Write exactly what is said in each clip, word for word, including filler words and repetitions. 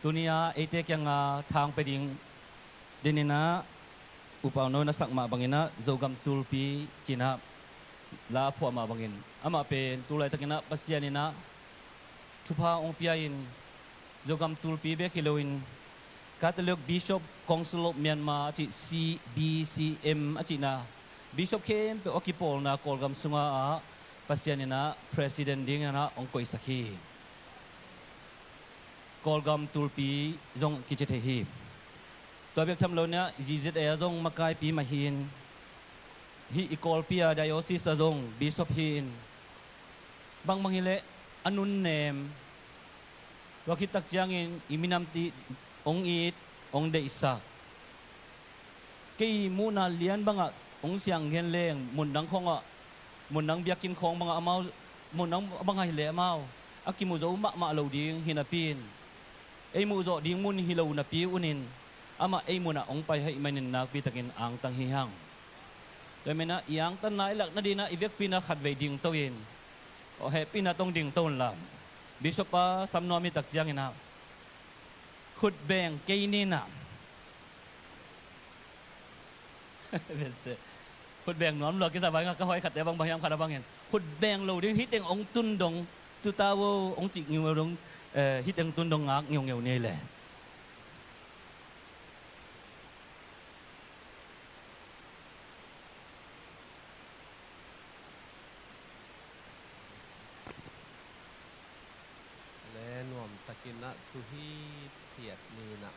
Tuni-ah eite kiangah thang pia ding deninah Upau No in a sak mah banginah Zogam Tulpi cinah la phuah mah bangin amah pen tu laitakinah Pasian inah thupha hong pia in Zogam Tulpi bek hi loin Catholic Bishop Council of Myanmar a cih C B C M a cihna Bishop khempeuh a kipawlna Kawlgam sunga ah Pasian inah President dinginah hong koihsak hi. Kawlgam Tulpi zong kici thei hi. Tua bek tham lo inah Z Z A ah zong makaipi mah hi-in hih i Kawlpi a diocese ah zong bishop hi-in bangbang hileh a nunnem tua khittak ciangin i minam tih hong it hong deihsak. Kei muhna lian bangah hong siang gen leng mundang khawngah mundang biakinn khawng bangah amau mundang bangah hileh amau a kimu zo mahmah lo ding hi napi-in ei muhzawh ding mun hi lo napi unin amah ei munah hong pai haih manin nakpitakin angtang hi hang. Tua menah i angtanna i lakna dinah i vekpi inah khatvei dingto in aw hehpihna tong dingto unla Bishop pa samnuam hitak cianginah khutbeng kei ninah khutbeng nuam lua kisa vai ngak ka hoi khatte bang bang hiam khat a bangin khutbeng lo ding hiteng ong tun dong tuta wo ong cih ngiu dong hiteng tun dong ngak ngeungeu ni le. Le nuam takin ah tu hithiat ni nah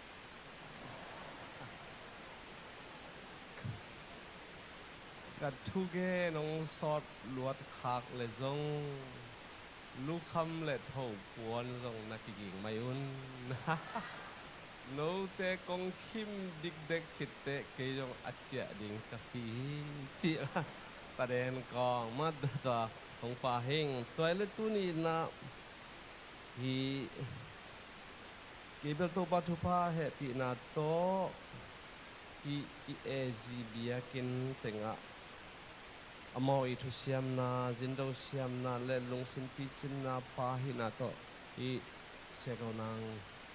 ka thugen hong sawt luat khak le zong lukham le thopuan zong na kiging mai un. Note kong khim dikdek khitteh kei zong a ciah ding ka hi hi cih paden kong mat tua hong pa hing. Tua le tuni nah hi kei bel Topa thupha hehpihna tawh hi i A G biakinn tengah amau i thusiamna zindo siamna le lungsim picinna pa hihna tawh i Sia Go Nang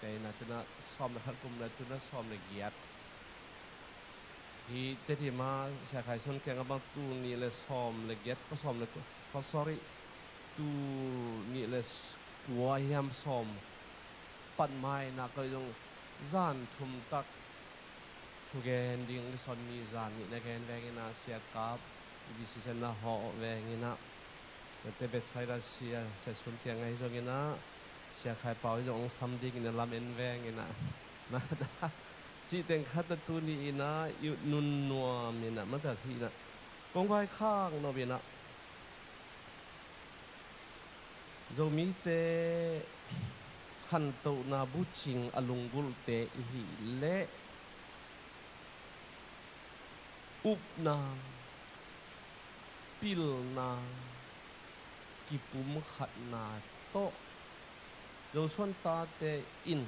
teina tunah sawm le khat kum le tunah sawm le giat. Hi Tedim ah Sia Khai Sun Keng a bang tul nih le sawm le giat pa sawm le kua, pa sorry, tul nih le kua hiam sawm pat mai nak koi zong zan thum tak thugen ding i son ni zan nih na gen veng inah siakap i bisi sen na hawh veng inah. Tete Bethsaida sia Sia Sun Keng ahi zong inah Sia Khai Pau hi zong ong sam ding inah lam en veng inah na da cih teng khat a tuni inah i ut nun nuam inah matat hi inah kong vai khak nop inah Zomite khantohna bucing a lunggulhte i hih leh upna pilna kipumkhatna tawh Zosuan tate in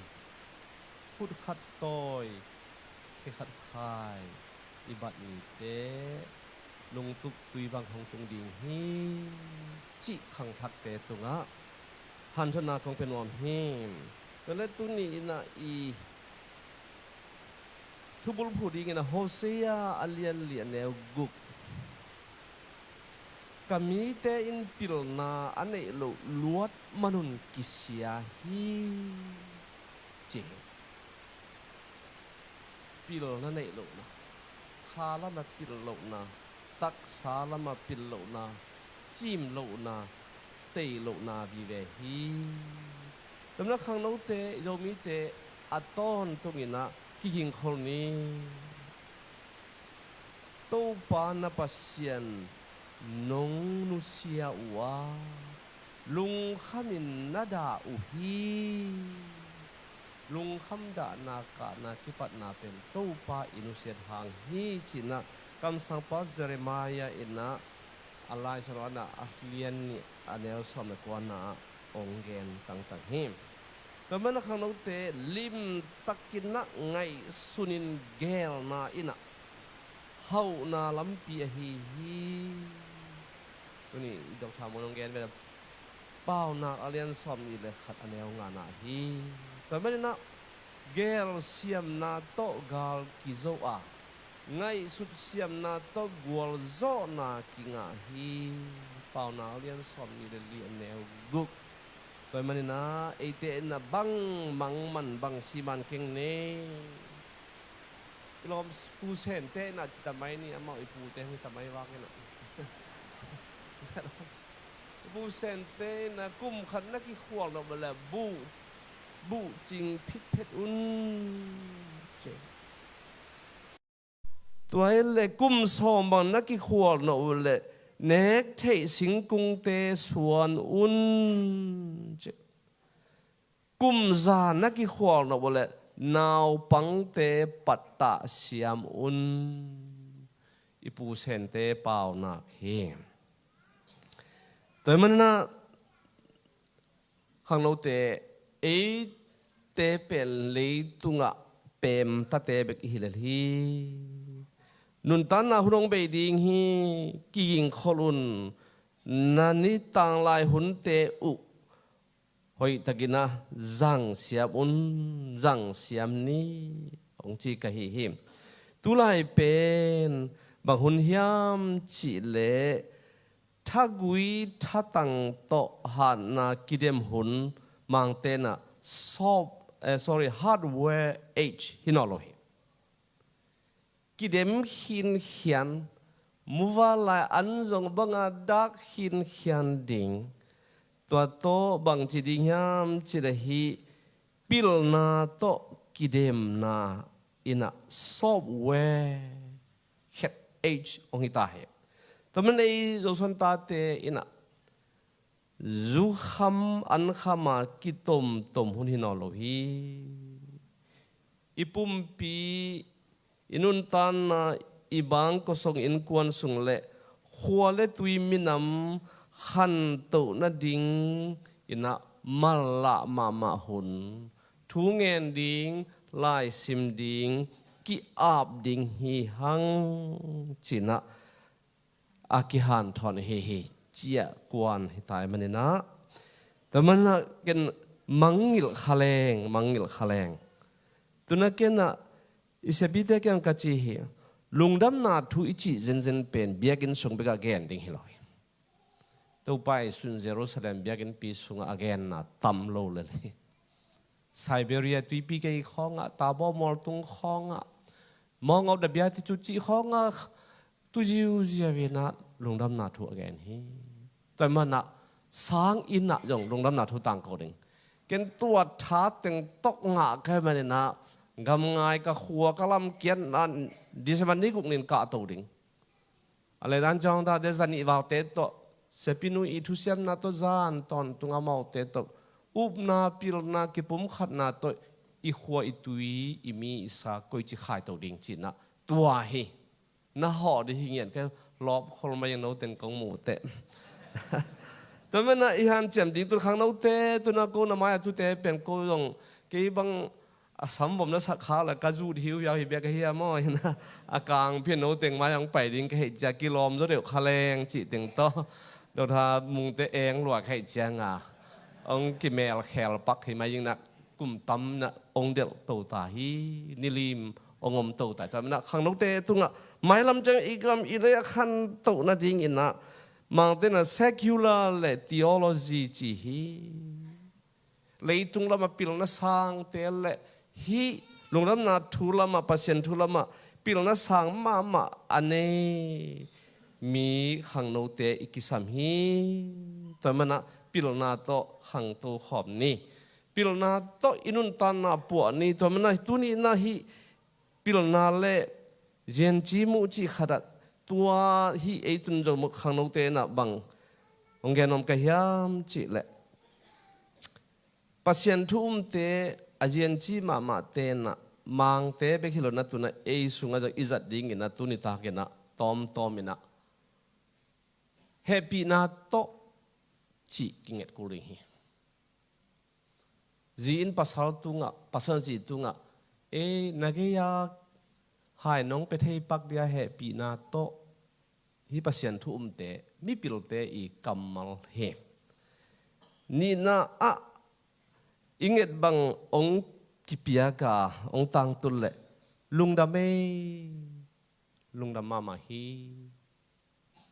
khut khat tawi khe khat khai i bat nite lungtup tui bang hong tung ding hi cih khangthakte tungah hanthotna kong pia nuam hi. Tua le tuni inah i thubulphu dingin a Hosea a lianli a neu guk ka mite in pilna a neih loh luat manun kisia hi ci hi. Pilna neih lohna kha lama pil lohna taksa lama pil lohna cim lohna tei lohna vive hi. Tamna khangnote Zomite a tawntung inah kigingkhol ni. Topa na Pasian nong nusia uh a lungkhamin na dah uh hi. Lungkham dahna kahna kipatna pen Topa i nusiat hang hi cinah kamsangpa Jeremiah inah a laisang anah a lian nih a neu sawm le kuana ah ong gen tangtang hi. Tua mana khangnote limtakinah ngaihsunin gelna inah hauhna lampi ahi hi. Tuni Dr. Mon ong gen ve Paunak a lian sawm nih le khat a neu ngana hi. Tua maninah Gel siamna tawh gal kizo a, ngaihsut siamna tawh gualzawhna kingah hi. Paunak lian sawmnih le li a neu guk. Tua ahih maninah eite inah bang mangman bang siman keng ne. I lawm Pu Sente inah ci ta mai ni, amau i pute hong hi ta mai vak inah. I Pu Sente inah kum khat na kikhual nop leh buh, buhcing phitphet un ci. Tua hi leh kum sawm bang na kikhual nop leh nek theih singkungte suan un ci. Kum za na kikhual nop uh leh naupangte pattah siam un. I Pu Sente paunak hi. Tua ahih maninah khangnote, eite pen leitungah pemtate bek i hi lel hi. Nuntakna hun hong bei ding hi. Kigingkhol un. Na ni tanglai hunte uh hoihtakinah zang siam un, zang siam ni, hong ci ka hi hi. Tulai pen bang hun hiam cihleh thagui thatang tawh hatna kidem hun, Mangte inah soft, eh, sorry, hardware age hi nawn lo hi. Kidem khinkhian, muvanlai an zong banga dak khinkhian ding. Tua tawh bangci ding hiam cihleh hih pilna tawh kidemna inah software khet age hong hi ta hi. Tua manin ei Zosuan tate inah zukham ankhama kitomtom hun hi nawn lo hi. I pumpi, i nuntakna, i bangkua sung, innkuan sung leh khua le tui minam khantohna ding inah manlah mahmah hun, thu ngen ding, laisim ding, ki-ap ding hi hang cinah a kihanthawn hi hi. Ciah kuan hi ta ahih maninah, tua maninah ken mangngilh kha leng, mangngilh kha leng. Tunah kenah i siapite kiang ka ci hi. Lungdamna thu i cih zenzen pen biakinn sung bekah gen ding hi lo hi. Topa i sun Jerusalem biakinnpi sungah a genna tam lo lel hi. Siberia tuipi kei khawngah, Tabor mualtung khawngah, Mount of the Beatitudes cih khawngah tu ziuziau inah lungdamna thu a gen hi. Tua ahih maninah sang innah zong lungdamna thu tangko ding. Ken tua tha teng tawh ngah ka hih maninah gamngai ka khua ka lamkiatna December ni guk nin kahto ding. A leh dan ciang tate zanih valte tawh, siapi nu i thusiamna tawh zan tawntung amaute tawh upna pilna kipumkhatna tawh i khua i tui i mi i sa koici khaito ding cinah tua hi. Na hawh ding hi ngian ka lawp khol mai ing, no teng kong muh teh. Tua maninah i hanciam ding tun khangnote, tuna ko na mai-ah tute pen ko zong kei bang a samvom na sak khak le ka zut hiuhiau hi bek ahi a maw? Hi na, a kangpi no teng mai hong pai ding ka hih cia kilawm zaw deuh kha leng cih teng tawh Doctor Mungte eng lua ka hih cianga hong kimelkhel pak hi mai ing na, kum tam na hong delh to ta hi. Nilim hong om to ta hi. Tua manin ah khangnote tungah mailam ciang i gam i lei a khantoh nadingin ah Mangte in ah secular le theology ci hi. Leitung lamah pilna sangte le hih lungdamna thu lamah, Pasian thu lamah pilna sang mahmah a nei mi khangnote i kisam hi. Tua manin ah pilna tawh khangto khawm ni. Pilna tawh i nuntakna puah ni. Tua manin ah tuni in ah hih pilna le zianci muh cih khat ah tua hih ei tun zo muh khangnote in ah bang hong gen nuam ka hiam cih leh, Pasian thu umte, a zianci mahmahte in ah Mangte bek hi lo in ah tun ah ei sungah zong i zat dingin ah tuni takin ah tawmtawm in ah hehpihna tawh cih kinget kul ding hi. Zi in pasal tungah, pasal zi tungah, ei, na gei-a hai nong pia thei pak dia hehpihna tawh, hih Pasian thu umte, mipilte i kammal hi. Nihna ah i nget bang hong kipiak a hong tangtun leh lungdam ei, lungdam mahmah hi,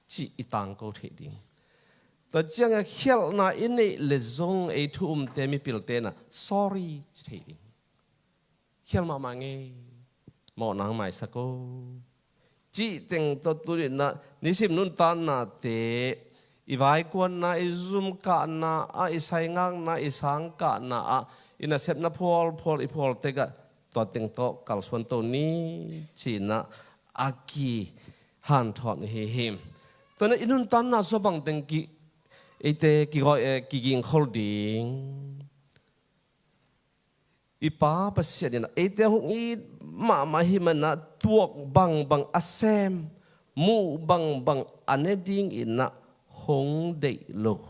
cih i tangko theih ding. Tua ciangin khialhna i neih leh zong ei thu umte mipilte in ah sorry ci thei ding. Khial mahmah ngei, mawhna hong maisak o, cih teng tawh tuni-in ah nisim nuntaknate, i vaikuanna, i zum kahna ah, i saingakna, i sang kahna ah, i nasepna phualphual i phual tek ah tua teng tawh kalsuan to ni, ci-in ah a kihanthawn ahi hi. Tua in ah i nuntakna sung bang teng ki, eite kigawh, eh, kigingkhol ding. I Pa Pasian in ah eite hong it mahmah ahih manin ah tuak bangbang a sem, muh bangbang a ne dingin ah hong deih lo,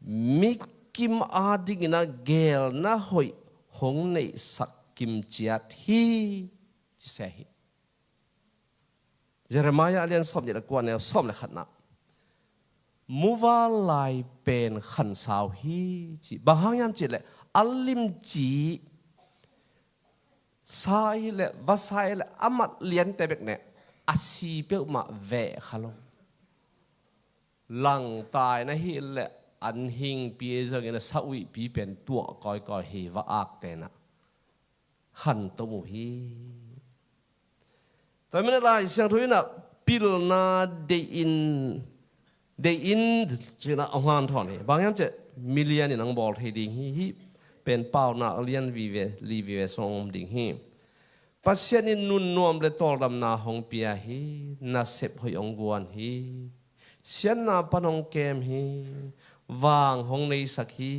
mi kim adingin ah geelna hoih hong neihsak kim ciat hi, ci se hi. Jeremiah a lian sawmnih leh kua, neu sawm leh khatna, muval lai pen khansau hi, ci. Bang hang hiam cih leh a limci sa hi leh, vasa hi leh, a mat liante bek ne, a si peuhmah veh kha lo. Langtai na hih leh an hingpi ei zongin a sa uihpi pen tuah kawikawi hi, va akte in ah khantom uh hi. Tua manin ah Lai Siangtho in ah pilna deih in, deih in ci-in ah hong hanthawn hi. Bang hiam cih leh milian in hong bawl thei ding hi. Hih pen Paunak a lian vive, li vive sung hong om ding hi. Pasian in nunnuam leh tawldamna hong pia hi. Nasep hoih hong guan hi. Siatna pan hong kem hi. Vang hong neisak hi.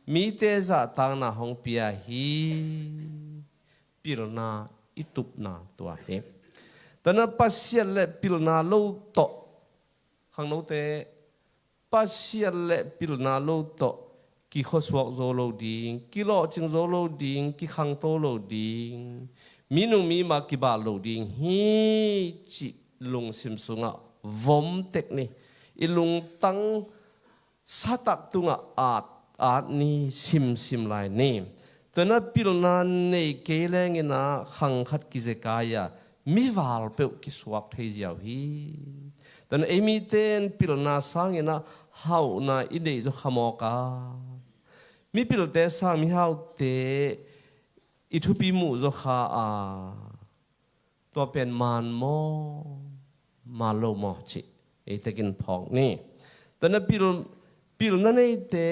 Mite zahtakna hong pia hi. Pilna i tupna tua hi. Tua in ah Pasian leh pilna lo tawh, khangnote, Pasian leh pilna lo tawh kikhuasuak zo lo ding, kilawhcing zo lo ding, kikhangto lo ding, minung mima kibal lo ding hi, cih lungsim sungah vom tek ni. I lungtang satak tungah at, at ni, simsim lai ni. Tua in ah pilna nei kei lengin ah khang khat kizekai a, mival peuh kisuak thei ziau hi. Tua in ah ei mite in pilna sangin ah hauhna i neih zaw kha mawk a, mipilte sang mihaute i thupi muh zaw kha a, tua pen man maw, man lo maw cih ei tekin phawk ni. Tua in ah pil, pilna neite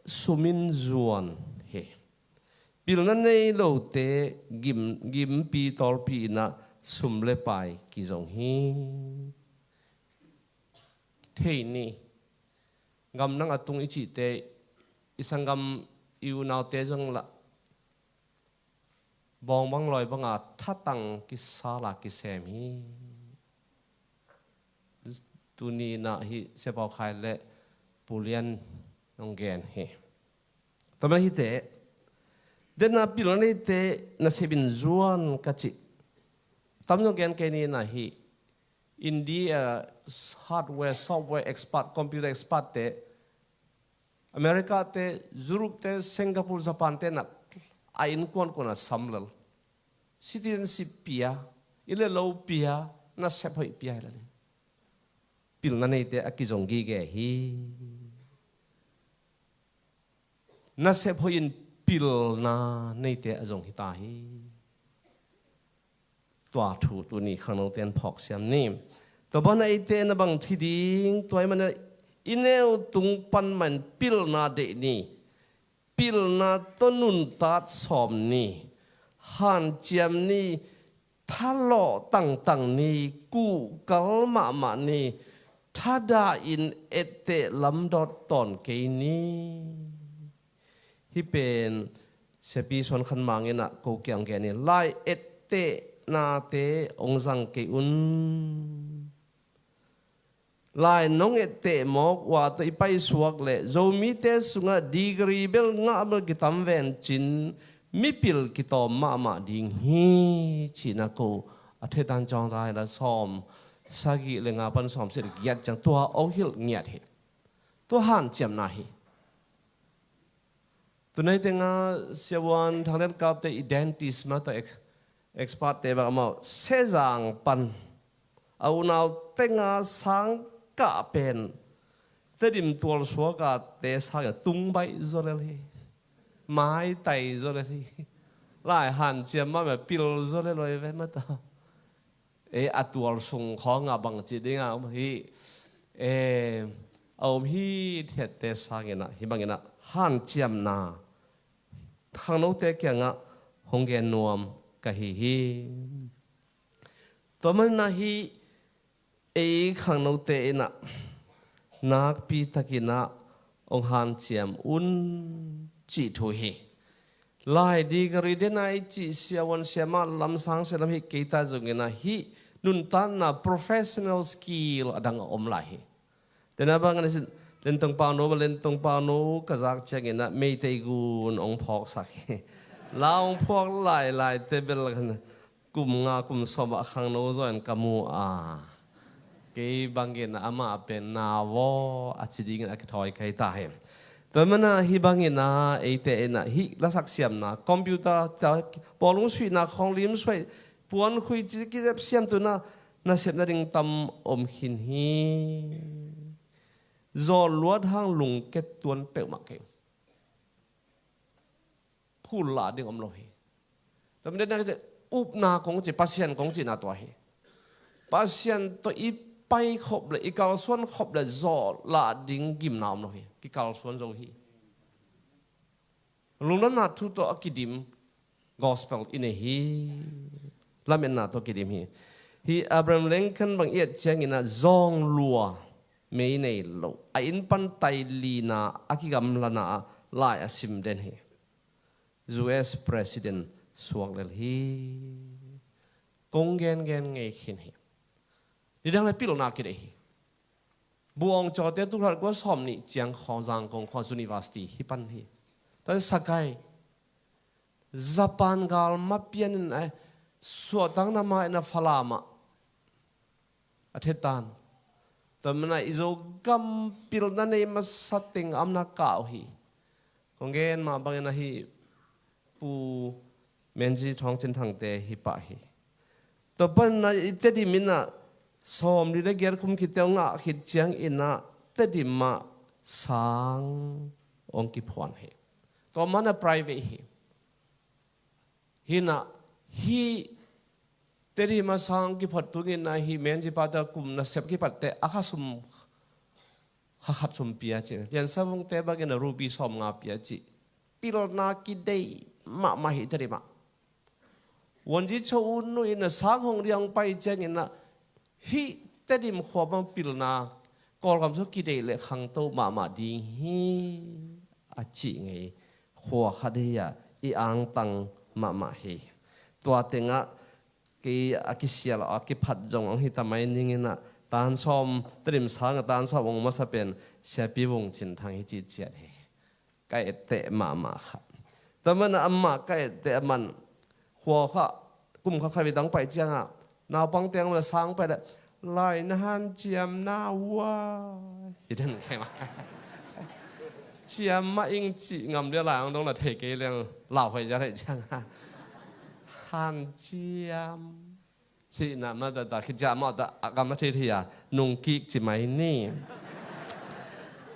sum in zuan hi. Pilna nei lote gim, gimpi tawlpi in ah sum leh pai kizong hi. Thei ni. Gamdang a tung i cihte, i sanggam, i unaute zong lah bawng bang lawi banga thatang kisal a kisem hi. Tuni in ah hih Sia Pau Khai leh Pu Lian hong gen hi. Tua manin ah hihte, den a pilna neite nasep in zuan ka cih. Tamzaw gen kei ni in ah hih India hardware, software expert, computer expert te, America te, Europe te, Singapore, Japan te in ah a innkuan kuan ah sam lel. Citizenship pia, inn leh lo pia, nasep hoih pia hi lel. Pilna neite a kizong gige hi. Nasep hoih in pilna neite a zong hi ta hi. Tua thu tuni khangnote in phawk siam ni. Tua banah eite na bang thi ding, tua ahih manin i neu tung pan mah in pilna deih ni. Pilna tawh nuntak sawm ni. Hanciam ni. Thalawh tangtang ni, kuhkal mahmah ni, thadah in etteh lamdawt tawn kei ni. Hih pen Siapi Suan Khan Mang in ah ko kiang gen hi, lai etteh nate hong zang kei un. Lai nong etteh mawk uh a tawh i paisuak leh Zomite sungah degree bel ngah bel kitam ven cin mipil kitawm mahmah ding hi, ci-in ah ko a thetan cawng ta hi la, sawm sagih leh nga pan sawm sagih leh giat ciang tua hong hilh ngiat hi. Tua hanciamna hi. Tunai tenga siavuan Thang Lian Kap te i dentist mah tawh ex-, expert te bang amau Sezang pan a unau tenga sang kah pen Tedim tual suaka te sangin tung baih zaw lel hi. Maitai zaw lel hi. Lai hanciam mah mah pil zaw lel lo hi ve mah ta. E, a tual sung khawngah bang ci dingah om hi. E, a om hi thiatte sanginah hih banginah hanciamna khangnote kiangah hong gen nuam ka hi hi. Tua maninah hih ei khangnote inah nakpi takinah hong hanciam un cih thu hi. Lai degree dena i cih siavuan siamah lamsang sialam hi keita zonginah hih nuntakna professional skill a dang a om lai hi. Tena bang a na sin Lentong Pauno, Lentong Pauno ka zak cianginah Meitei gun hong phawksak hi. La hong phawk lailai te bel kum nga kum sawm ah khangno zaw in ka mu a. Kei bangin amah pen na vaw a ci dingin a kithawi kai ta hi. Tua mana hih bangin a eite inah hih lasak siamna computer ta bawlung suihna khawng lim suai puan khui ci kizep siam tuna nasepna ding tam om khin hi. Zawl luat hang lungket tuan peuhmah kei. Phul lah ding om lo hi. Tua min dena ka ci upna kong ci Pasian kong cihna tua hi. Pasian tawh i pai khop le i kalsuan khop le zawl lah ding gimna om lo hi. Kikalsuan zo hi. Lungdamna thu tawh a kidim gospel i nei hi. Lametna tawh kidim hi. Hi Abraham Lincoln bang i et cianginah zawng lua mei nei lo a inn pan tai lina a kigamlana ah lai a sim den hi. U S president suak lel hi. Kong gengen ngei khin hi. Nidang le pilna kideih hi. Buang cawte tukhat kua sawm nih ciang khaw Zangkong khaw university hi pan hi. Tan Sakai Japan gal mapian in ai suahtang na ma in a Falam ah a thetan. Tua mana i Zogam pilna nei masa teng amna kau hi. Kong gen mah bangin ahi Pu Menzi Thawng Cin Thangte hi pah hi. Tua panna i Tedim inah sawm li le giat kum khit teu ngah khit ciang inah Tedim ah sang hong kiphuan hi. Tua mana private hi. Hinah hih Tedim a sang kiphot tungin ahi Menzi pate kum nasep kipatte a kha sum kha khat sum pia ci. Liansa Vungte bangin a rupi sawm nga pia ci. Pilna kideih mahmah hi Tedim ah. Wanzi cho unu in a sang hong liang pai cianginah hih Tedim khua bang pilna Kawlgam so kideih le khangto mahmah ding hi a cih ngei khua khat hi a i angtang mahmah hi. Tua tengah kei a kisial a kiphat zong ang hi ta mai ninginah tan sawm Tedim sangah tan sawm ang masa pen Siapi Vung Cin Thang hi cih ciat hi. Ka etteh mahmah kha. Tua mana amah ka etteh a man khua kha kum khat khat vitang pai ciangah naupang teng mana sang pai le lai na hanciam na ua hi den kei mah. Ciam mah ing cih ngam dia lai ang dong na thei kei leng lau hoi zia lei ciangah hanciam. Cihna mah tata khit ciah mah ta a kam a thei thei a nung kik ci mai ni.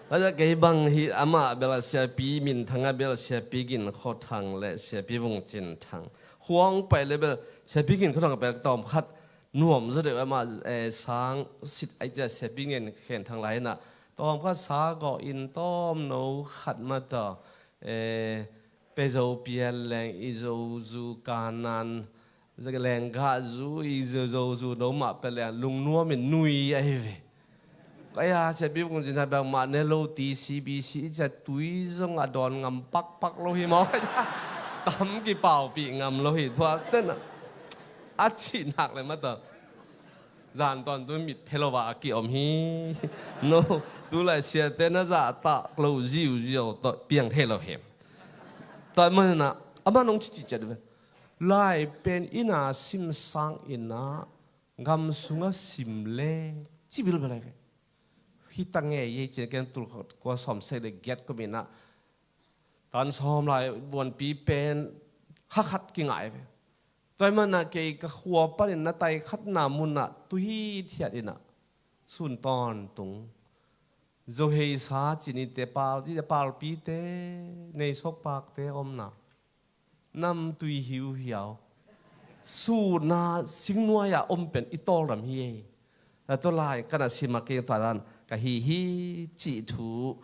Tua kei bang hi amah bel a Siapi Min Thang a bel Siapi Gin Kho Thang le Siapi Vung Cin Thang. Huang pai le bel Siapi Gin Kho Thang pai tawm khat nuam zaw deuh amah, eh, sang sit ai cia Siapi Ngen Khen Thang lai na. Tawm khat sa gawh in tawm no khat mah ta, eh, Pezo pian leng i zo zu kanan leng gah zu i zo zo zu no mah pe leng lungnuam in nui ahi ve. Kaya Siapi Vung Cin Thang bang mah ne lo ti C B C i cia tui zong a dawn ngam pakpak lo hi maw. Tam kipaupih ngam lo hi tua tena a cih nak le mah ta. Zan tawn tu mit phe lo va a ki om hi. No, tu lai siate na zah tak lo ziu ziau tawh piang thei lo hi. Tua manina amah nong cici ciat ve. Lai pen ina sim sang ina gam sunga sim le ci bilbel lai ve. Hi ta nge yei cin ken tul kua sawm sek le giat kum ina Tan sawm lai vuanpi pen kha khat kingai ve. Tua ahih manin ah kei ka khua panin na tai khatna munah tu hithiat in ah sun tawntung. Zoheisa cinite, pal, ci, palpite, nei sokpakte omna. Namtui hiuhiau. Suna singnuai-ah om pen i tawldam hi ei. Na tua lai ka na sim a kei tua dan ka hi hi cih thu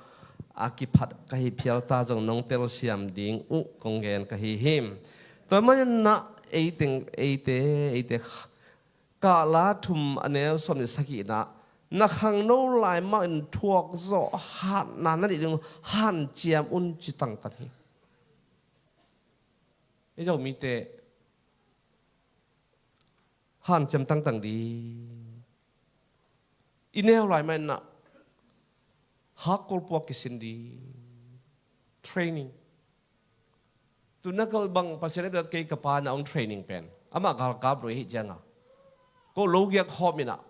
a kiphat ka hi phial ta zong nong telsiam ding uh kong gen ka hi hi. Tua manin ah eiteng, eite, eite Kahla thum a neu sawm nih sagihna, na khangno lai mah in thuak zawh hatna na neih ding uh hanciam un ci tangtang hi. I Zomite hanciam tangtang ding. I neu lai mah in ah hakkol puak kisin ding. Training. Tuna ka bang Pasian a biat kei ka pa na hong training pen amah galkap lo hi cianga ko lo giak khawm in ah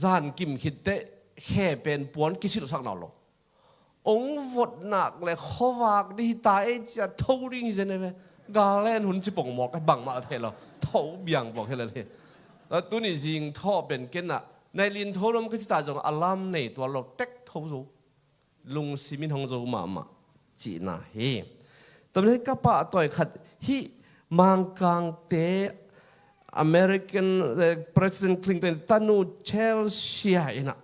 zan kim khit teh khe pen puan kisilhsak nawn lo. Hong vot nak le khuavak ding hi ta ei cia tho ding hi zen ei ve. Gal len hun ci pongmawk bangmah a thei lo. Tho biang buak hi le hi. Tuni zing thawh pen ken ah nailin tho lom ka ci ta zong a lam nei tual lo tek tho zo. Lungsim in hong zo mahmah cihna hi. Tua manin ka pahtawi khat hih Mangkangte American, eh, President Clinton tanu Chelsea in ah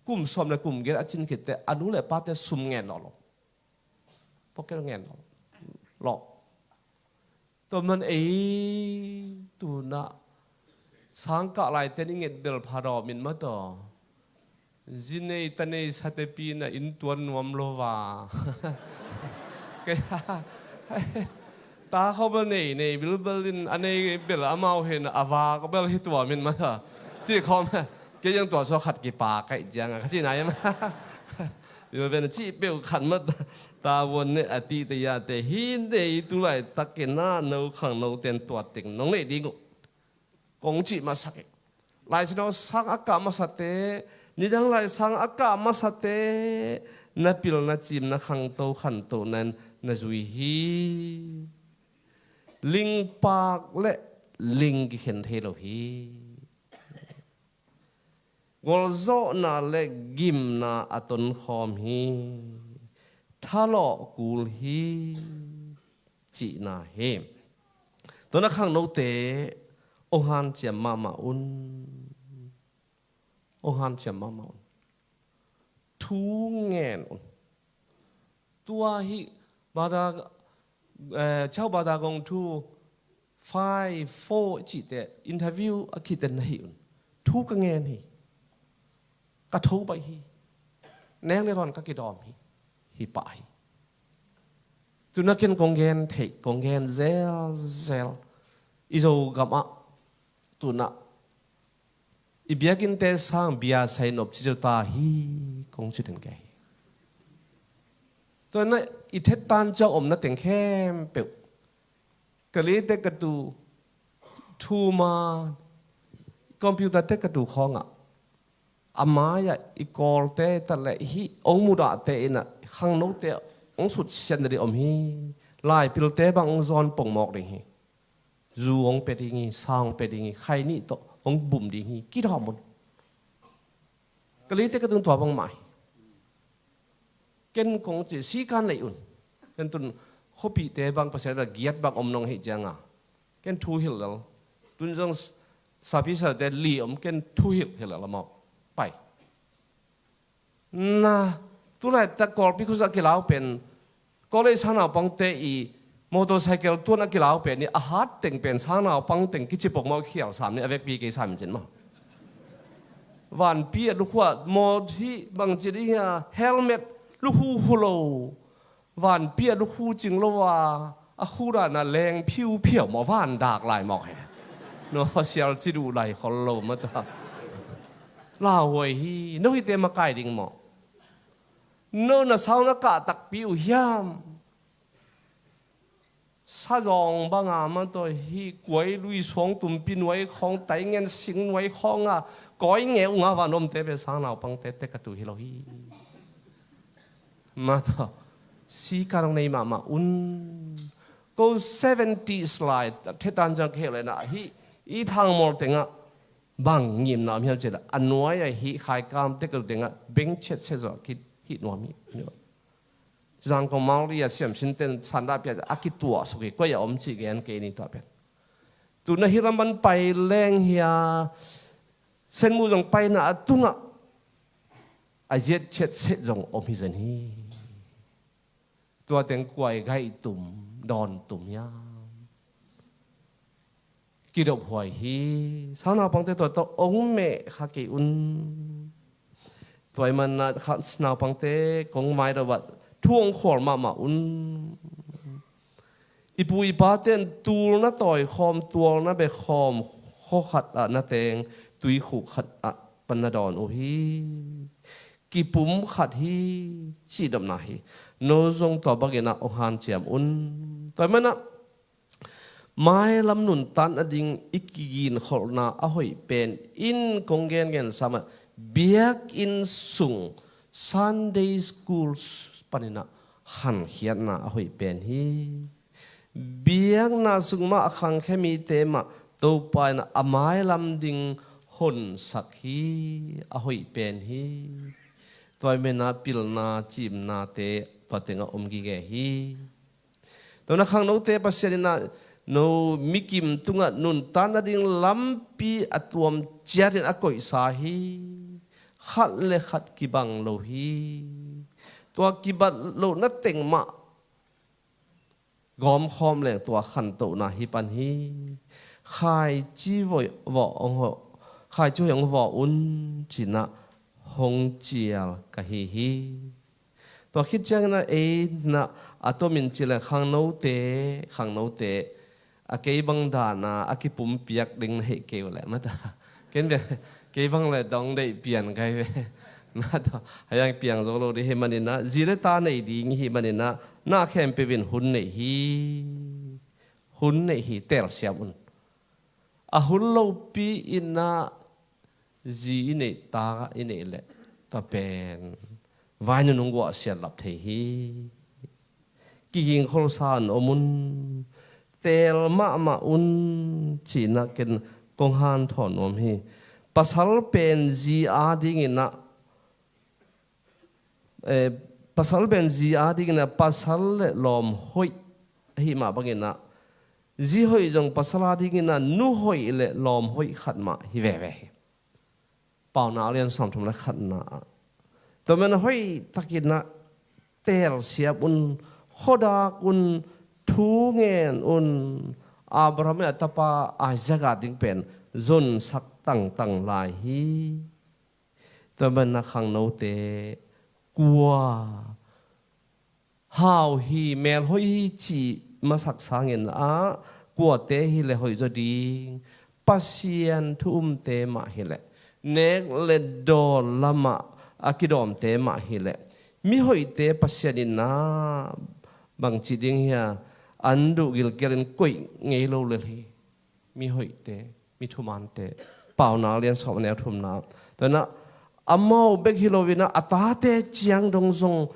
kum sawm le kum giat a cin khit teh a nu le pate sum ngen nawn lo. Pocket ngen nawn lo. Tua man ei tuna sangkah laite nih nget bel pha dawm in mataw. Zi nei ta nei satepi na inn tuan nuam lo va. Kei ta khawng bel nei nei bilbel in a nei bel amau hen a vak bel hi tuam in mataw. Ci khawm kei zong tua saw khat kipa kaih ciang a ka ci nai a ma. Bilbel na cih peuh khat mataw. Tavuan ne a tihte yate hi nei tu laitakin ah no khangno ten tua teng nong neih ding uh. Kong cih masak hi. Laisang sang a kah masate, nidang laisang a kah masate, na pil na cim na khangto khanto nan na zui hi. Lingpak le ling kikhen thei lo hi. Gualzawhna le gimna a tonkhawm hi. Thalawh kul hi. Cihna hi. Tua na khangnote hong hanciam mahmah un. Hong hanciam mahmah un. Thu ngen un. Tua hi bada, eh, chau bada gong thu five four cihte interview a khite na hi un. Thu ka ngen hi. Ka tho baih hi. Neng le rawn ka kidawm hi. Hi pah hi. Tuna ken kong gen theih kong gen zelzel. I Zogam ah tuna i biakinnte sang bia sai nop ci zo ta hi. Kong ci den kei hi. Tuna i thet tan ciang omna teng khempeuh ka li te ka tu thuma computer te ka tu khawngah a mai-ah i kawlte ta le hi ong mudahte in ah khangnote ong sutsiat na ding om hi. Laipilte bang ong zawn pongmawk ding hi. Zu ong pia ding hi, sa ong pia ding hi, khai nih tawh ong bum ding hi. Kidawm un. Ka li te ka tu tua bangmah hi. Ken kong ci si kan nei un. Ken tun khopite bang Pasian a giat bang om nong hi cianga ken thu hilh lel. Tun zong sapi sate li om ken thu hilh hilh lel amau. Pai. Na tulai ta Kawlpi khusa kilau pen Kawlei sangnaupangte i motorcycle tuan a kilau pen i a hat teng pen sangnaupang teng kici pok maw khial sam ni a vekpi kei sam cin maw. Vanpi a lukhu a mawt hi bangci ding hi a helmet lukhu khu lo. Vanpi a lukhu cing lo a a khu dan a leng phiu phiau maw van dak lai mawk he. No sial ci duh lai khol lo mata. Lauhuai hi no hite makai ding maw. No na sau na kah takpi uh hiam. Sazawng banga mataw hi kuai lui suang tumpi nuai khawng taingen sing nuai khawnga kawi nge unga van omte ve sangnaupangte te ka tu hi lo hi. Mataw Si ka dong nei mahmah un. Ko seventy slide thetan zang khe lena hi. I thangmawl tengah bang ngimna om hiam cih leh a nuai a hi khaikam te ko tengah beng chetchet zawh kit hi nuam hi. Zangkong Mangli a siamsin ten sanda pia a kituah suk hi, koi a om cih gen kei ni tua pen. Tuna hi lam ban pai leng hia, senmu zong paina a tungah a ziat chetchet zong om hi zen hi. Tua teng kuai gaih tum, dawn tum hiam. Kidop huai hi. Sang naupangte tua tawh ong meh kha kei un. Tua i manna kha naupangte kong mai dawah thu ong khual mahmah un. I pu i pa ten tulna tawi khawm, tualna be khawm, khaw khat ah na teng, tuikhuk khat ah pan na dawn uh hi. Kipum khat hi, cih dopna hi. No zong tua bangin ah ong hanciam un. Tua i manah mailam nuntan a ding i kiginkholhna a hoih pen in kong gengen samah biakinn sung Sunday school panin ah khankhiatna a hoih pen hi. Biakna sung mah a khangkhia mite mah Topa in ah a mailam ding honsak hi, a hoih pen hi. Tua i manah pilna cimnate tua tengah om gige hi. Tua na khangnote Pasian in ah no mikim tungah nuntan a ding lampi a tuam ciatin a koihsa hi. Khat le khat kibang lo hi. Tua kibat lohna teng mah gawmkhawm leng tua khantohna hi pan hi. Khaici voi vawh ong ho, khaici hoih ong vawh un cinah hong cial ka hi hi. Tua khit ciangin ah ei na a tomin ci le khangnote, khangnote a kei bang dana a kipumpiak ding na hei kei uh leh mata. Ken bia kei bang le dong deih pian kai ve. Mata hayang piang zo lo di hi maninah zi le ta nei ding hi maninah na khempeuh in hun nei hi. Hun nei hi, telsiam un. A hun lopi inah zi i neih ta i neih leh tua pen vai nunung guah siat lap thei hi. Kiging kholsa an om un. Teel mahmah un. Cinah ken kong hanthawn nuam hi. Pasal pen zi a dinginah eh, pasal pen zi a dinginah pasal le lawm hoih ahi mah banginah zi hoih zong pasal a dinginah nu hoih le lawm hoih khat mah hi veve hi. Paunak a lian sawmthum le khatna ah tua men hoih takinah telsiam un, khuadak un, thu ngen un. Abraham a tapa Isaac a ding pen zonsak tangtang lai hi. Tua banah khangnote kua hau hi, mel hoih hi cih masak sangin ah kuate hi le hoih zaw ding. Pasian thu umte mah hi le nek le dawn lamah a kidawmte mah hi le mi hoihte Pasian in ah bangci ding hia an duh gilkialin koih ngei lo lel hi. Mi hoihte, mi thumante, Paunak a lian sawm a neu thumna. Tuanah amau bek hi loinah a tate ciang dong zong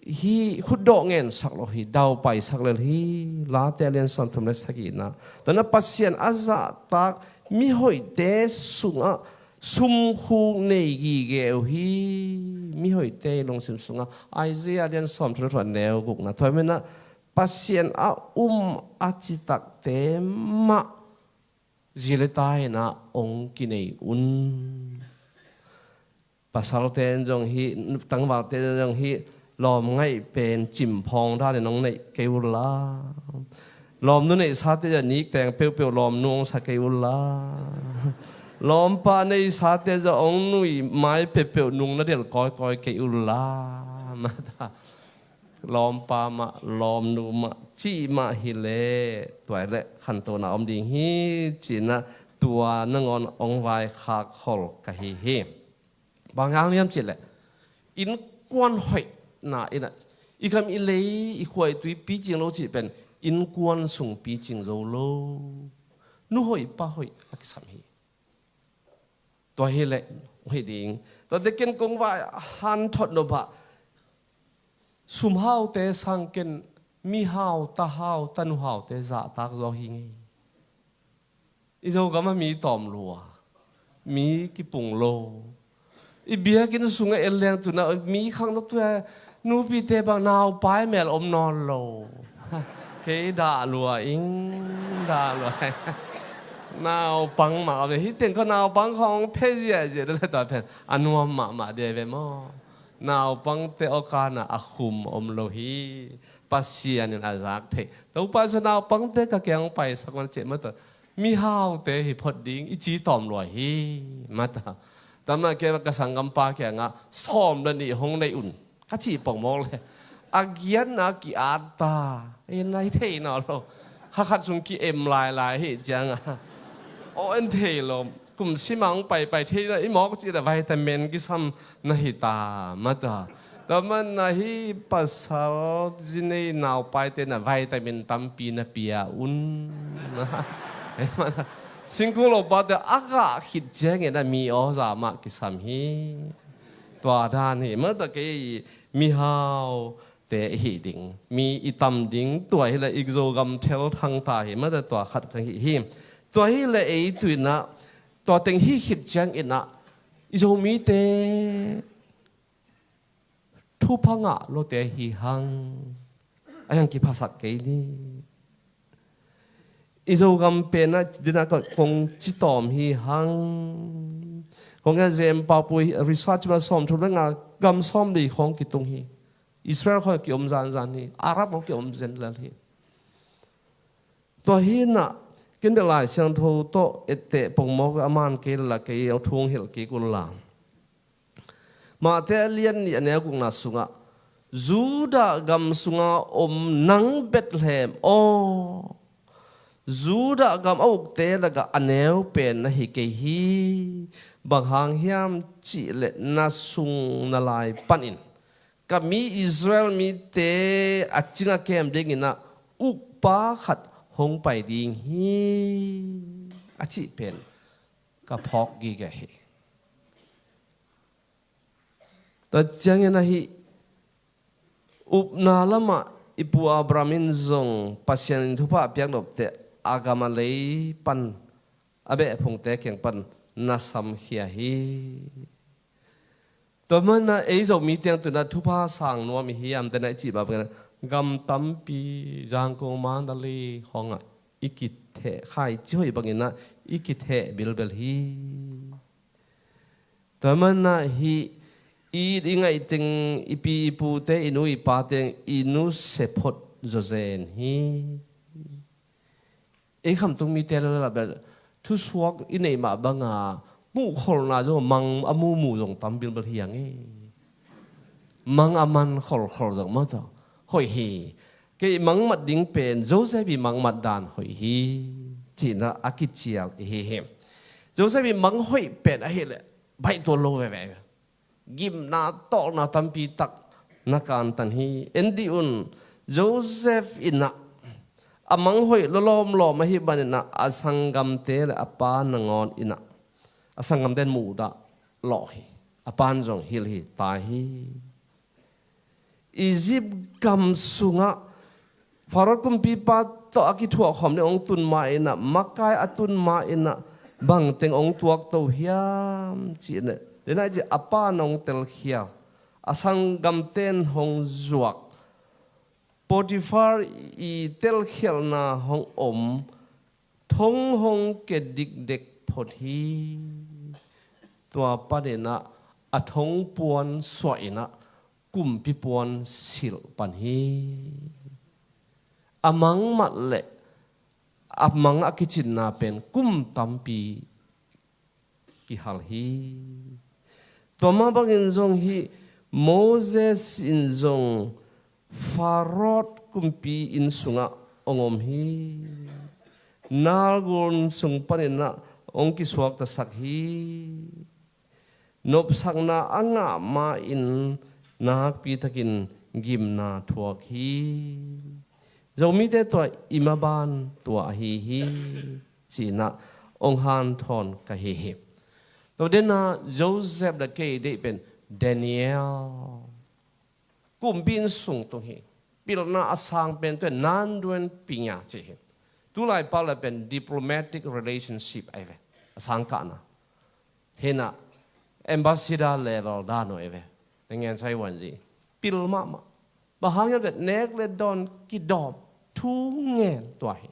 hi khutdawh ngensak lo hi, daupaisak lel hi. Late a lian sawmthum le sagihna. Tuanah Pasian a zahtak mi hoihte sungah sumkhuk nei gige uh hi. Mi hoihte i lungsim sungah Isaiah a lian sawmthum le thum a neu gukna. Tua menah Pasian a um a citakte mah zi le ta inah ong kinei un. Pasalte in zong hi, tangvalte in zong hi, lawm ngaih pen cimphawng danin ong neih kei unla. Lawmnu neihsate zah nikteng peuhpeuh lawmnu ong sa kei unla. Lawmpa neihsate zah ong nui mai peuhpeuh nung na del kawikawi kei unla. Mata lawmpa mah lawmnu mah cih mah hi leh tua hi leh khantohna om ding hi. Cinah tua nangawn ong vaikhak khol ka hi hi. Bang hang hiam cih leh innkuan hoihna inah i gam i lei i khua i tui picing lo cih pen innkuan sung picing zo lo. Nu hoih pa hoih a kisam hi. Tua hi leh hi ding. Tua dekin kong vai hanthot no bah Sum haute sang ken, mi hau, ta hau, tanu haute zahtak zaw hi ngei. I Zogam ah mi tawm lua, mi kipung lo. I biakinn sungah en leng tu-in ah mi khangno tu-a nupite bang naupai mel om nawn lo. Kei dah lua ing, dah lua. Naupang mah om hi teng, ko naupang khawng phe ziahziah deuh le ta pen a nuam mahmah deuh ve maw. Naupangte awkana a khum om lo hi. Pasian in a zak theih. Topa Jesu, naupangte ka kiang paisak man ciah mata. Mihaute hi phot ding i ci tawm lua hi mata. Tama ke ka sanggampa kiangah sawm le nih hong nei un ka cih pongmawk le a giatna ki-at ta. E, nai thei nawn lo. Kha khat sung ki-em lailai hi ciangah aw en thei lo. Kum sim a hong paipai thei na i mawk cih le vitamin kisam na hi ta mata. Tua man na hi pasal zinei naupaite na vitamin tampi na pia un. Singkung lopate a gah khit ciangin a mi aw za mah kisam hi. Tua dan hi mata kei mihaute i hih ding, mi i tam ding, tua hi le i Zogam thelthang ta hi mata tua khat ka hih hi. Tua hi le ei tu-in ah tua teng hih khit ciangin ah i Zomite thupha ngah lote hi hang. A hiang kiphasak kei ni. I Zogam pen ah dinah ka kong ci tawm hi hang. Kong a zem paupui research ma sawm thum le nga gam sawm li khawng kitung hi. Israel khawng kiom zanzan hi. Arab khawng kiom zenlel hi. Tua hi-in ah ken bek Lai Siangtho tawh etteh pongmawk a man kei la kei a thung hilh kik un la. Matthai a lian nih a neu gukna sungah Judah gam sunga om nang Bethlehem aw, Judah gam a ukte lakah a neu pen na hi kei hi. Bang hang hiam cih leh na sung na lai panin ka mi Israel mite a cing a kem dingin ah ukpa khat hong pai ding hi a cih pen ka phawk gige hi. Tua ciangin ahi upna lamah i pu Abraham in zong Pasian in thupha a piak nopte a gam a lei pan a beh phungte kiang pan na samkhia hi. Tua manah ei Zomi tiang tunah thupha sang nuam i hiam tena i cih bangin gam tampi Zangkong, Mandalay khawngah i kitheh khai ci hoih banginah i kitheh bilbel hi. Tua manah hih i it i ngaih teng i pi i pute i nu i pa teng i nusia phot zawzen hi. Ei khamtung mite lalabel thusuak i neih mah banga muhkholhna zong mang a mumu zong tam bilbel hi ang e. Mang a man kholkhol zong mah tawh hoih hi. Kei mangmat ding pen Joseph i mangmat dan hoih hi. Cihna a kicial i hi hi. Joseph i mang hoih pen ahileh baih tuan lo veve. Gimna tawlna tampi tak na kantan hi. En dih un, Joseph inah a mang hoih lawlawm lawm ahi baninah a sanggamte le a pa nangawn inah a sanggamte in muhdah lawh hi. A pan zong hilh hi, tai hi. Egypt gam sungah Pharaoh kumpipa tawh a kithuahkhawm ding hong tun ma inah, makai a tun ma inah bangteng hong tuakto hiam cih ne. Denah i cih a pa na hong telkhial, a sanggamten hong zuak, Potiphar i telkhialna hong om, thong hong ke dikdek phot hi. Tua paninah a thong puan suah inah kumpi puan silh pan hi. A mangmat le a mang a kicinna pen kum tampi kihal hi. Tua mah bangin zong hih Moses in zong Pharaoh kumpi inn sungah hong om hi. Nalgun sung paninah hong kisuaktasak hi. Nopsakna a ngah ma-in nakpitakin gimna thuak hi. Zomite tua i maban tua ahi hi. Cinah hong hanthawn ka hi hi. Tua dena Joseph le kei deih pen Daniel. Kumpi inn sung tung hi. Pilna a sang pen tua nanduan pinya ci hi. Tulai pau le pen diplomatic relationship ai ve. A sang kahna. Hina ambassador level dan ai ve. Na ngen sai wan zi. Pil mahmah. Bang hang hiam vet nek le dawn kidawm thu ngen tua hi.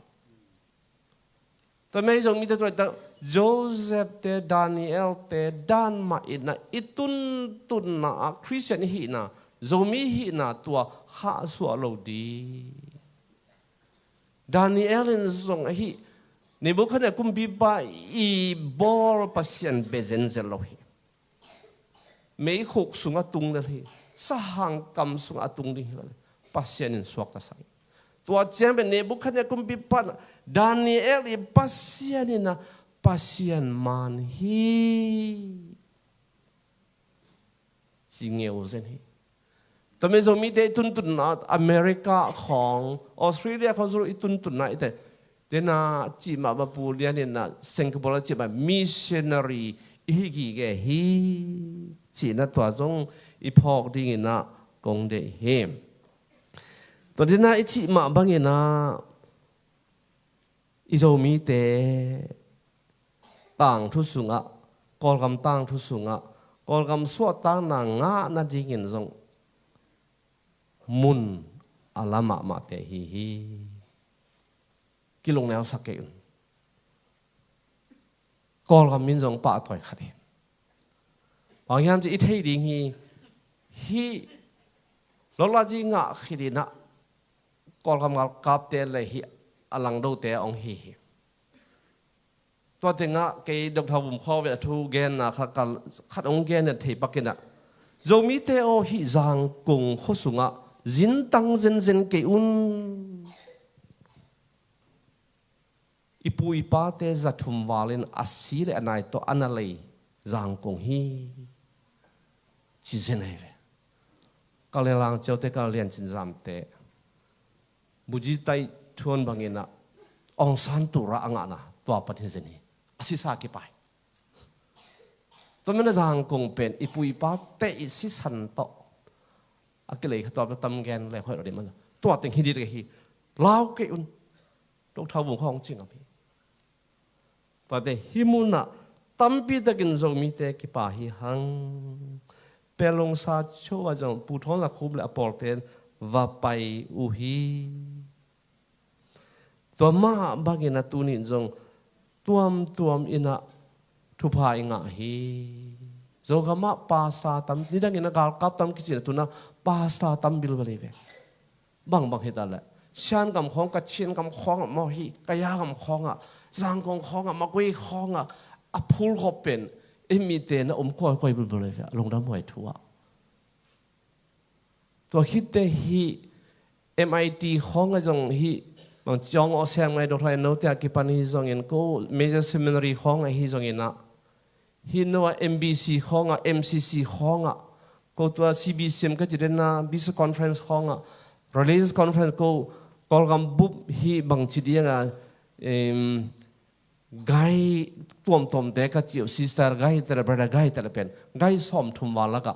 Tua mei Zomite tua tak Joseph te Daniel te dan mah ina i tuntunna a Christian i hihna Zomi i hihna tua khahsuah lo di. Daniel in zong ahi Nebuchadnezzar kumpipa i bawl Pasian bezen zel lo hi. Meikhuk sungah tung lel hi. Sahang kam sungah a tung ding hi lo le Pasian in suakta sang. Tua ciang pen Nebuchadnezzar kumpipa Daniel i Pasian ina Pasian man hi. Ci ngeu zen hi. Tame Zomite i tuntunna America khong Australia khong zul i tuntunna i te tena cih mah ba pu lian in na Singapore cih mah missionary i hi gige hi. Cihna tua zong i phawk dingin na kong deih hi. Tua dina i cih mah bangin na i Zomite tangthu sungah Kawlgam tangthu sungah Kawlgam suahtakna ngah nadingin zong mun a la mahmahte hi hi. Kilungneusak kei un. Kawlgam min zong pahtawi khat hi. Bang hiam ci i thei ding hi. Hi lolaji ngah khit inah Kawlgam galkapte le hi a langdote a ong hi hi. Tua tengah kei Doctor Vum Khaw ve a thu genna khat kal khat ong gen thei pakinah Zomite aw hih Zangkong khuasungah zintang zenzen kei un. I pu i pate zathum valin a si le a nai tawh a na lei Zangkong hi. Ci zen ahi ve. Ka le lang ciaute ka lian cin zamte Buji tai thuan banginah Aung San tura a ngahna tua pan hi zen hi. A sisa kipai. Tua mena Zangkong pen i pu i pa te i sisan tawh a kilei kha tua pa tam gen le hoih lo di mana tua teng hi dit ka hi. Lau kei un. Dok thau vung khawng cing am hi. Tuate hih munah tampi takin Zomite kipa hi hang. Pelungsa cho a zong Pu Thawng Za Khum le a pawlte va pai uh hi. Tua mah bangin a tunin zong tuamtuam inah thupha i ngah hi. Zogamah pasta tam nidangin a galkap tam kicin a tunah pasta tam bilbal hi ve. Bangbang hi ta leh Sian gam khawng, Kachin gam khawngah maw hi, Kaya gam khawngah, Zangkong khawngah, Magway khawngah a phul khawp pen i mite na om kawikawi bulbul hi ve a lungdam huai thu ah. Tua khitte hi M I T khawngah zong hi bang ciawng aw sem ngai Doctor Eno te a kipan hi zongin ko Major Seminary khawngah hi zongin ah Hi no a M B C khawngah, M C C khawngah, ko tua C B C M ka ci denna Bishop Conference khawngah, Religious Conference ko Kawlgam bup hi bangci dianga em, gai tuamtuamte ka ci uh, sister gai tele, brother gai tele pen, gai sawm thum val lakah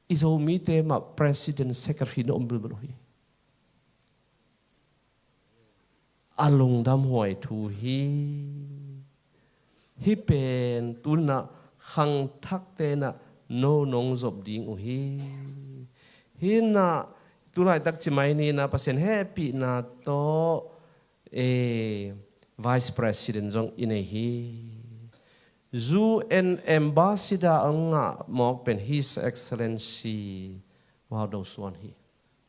i Zomite mah president secretary na om bilbal uh hi. A lungdam huai thu hi. Hih pen tunah khangthakte nah no nong zop ding uh hi. Hinah tulaitak cimai ninah Pasian hehpihna tawh e, Vice President zong i nei hi. U N Ambassador a ngah mawk pen His Excellency Wau Do Suan hi.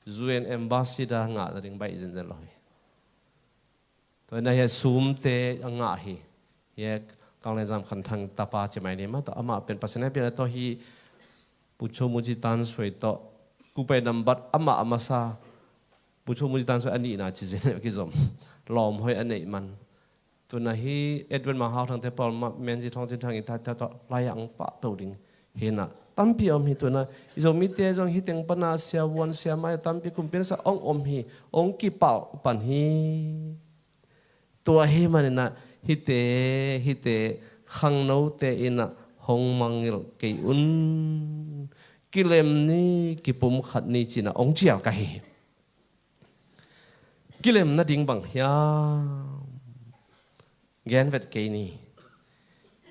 U N Ambassador ngah nading baih zenzen lo hi. Tua ina hi a sumte a ngah hi. Hi a Kanglen Zam Khan Thang tapa cimai ni mah tawh amah pen Pasian a pian a tawh hi Pu Cho Mu Ci Tan Suai tawh kupai nambat amah a masa Pu Cho Mu Ci Tan Suai a nihna ci zen a kizom. Lawm hoi a neih man. Tuna hi Edward Mang Hau Thangte Paul Menzi Thawng Cin Thang i thathia tawh lai-ah hong pahto ding hinah tampi a om hi. Tuna i Zomite zong hi teng pana siavuan siamai tampi kumpiansa hong om hi. Hong kipalh pan hi. Tua hi maninah hite hite khangnote inah hong mangngilh kei un. kilem ni, kipumkhat ni ci-in ah hong cial ka hi. Kilem nading bang hiam? Gen vet kei ni.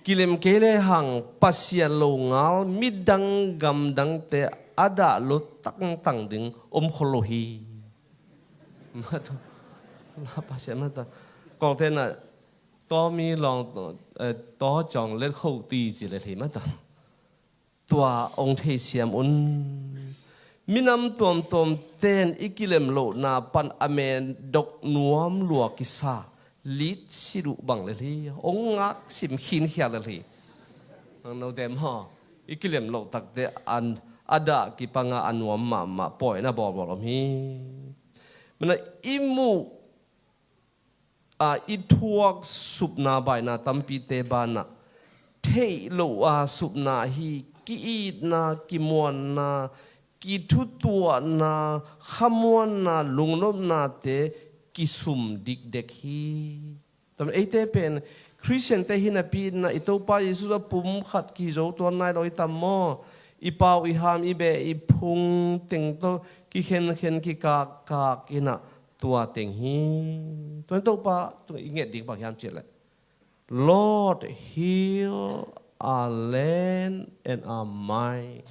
Kilem kei lehang Pasian longal midang gamdangte a dah lo tangtang ding om khol lo hi. Mah tawh, Pasian mah tawh. Kawlte in ah, tua mi long, eh, tua cawng let kho ti ci lel hi mah tawh. Tua hong theisiam un. Minam tuamtuamte in i kilem lohna pan a mendok nuam lua kisa, litsit uh bang lel hi. Hong ngaksim khinkhial lel hi. Khangnote maw, i kilem loh takte an, a dah kipanga a nuam mahmah pawina bawlbawl om hi. Mana i muh a i thuak supna baina tampite banah theih loh a supna hi. Ki-itna, kimuanna, kithutuahna, khamuanna, lungnopnate kisum dikdek hi. Tua manin eite pen Khristiante hi napi in ah i Topa Jesu a pumkhat kizo tuan nai lo i tam maw? I pau, i ham, i beh, i phung teng tawh kikhenkhen, kikakkak in ah tua teng hi. Tua in Topa tungah i nget ding bang hiam cih leh, "Lord, heal our land and our mind."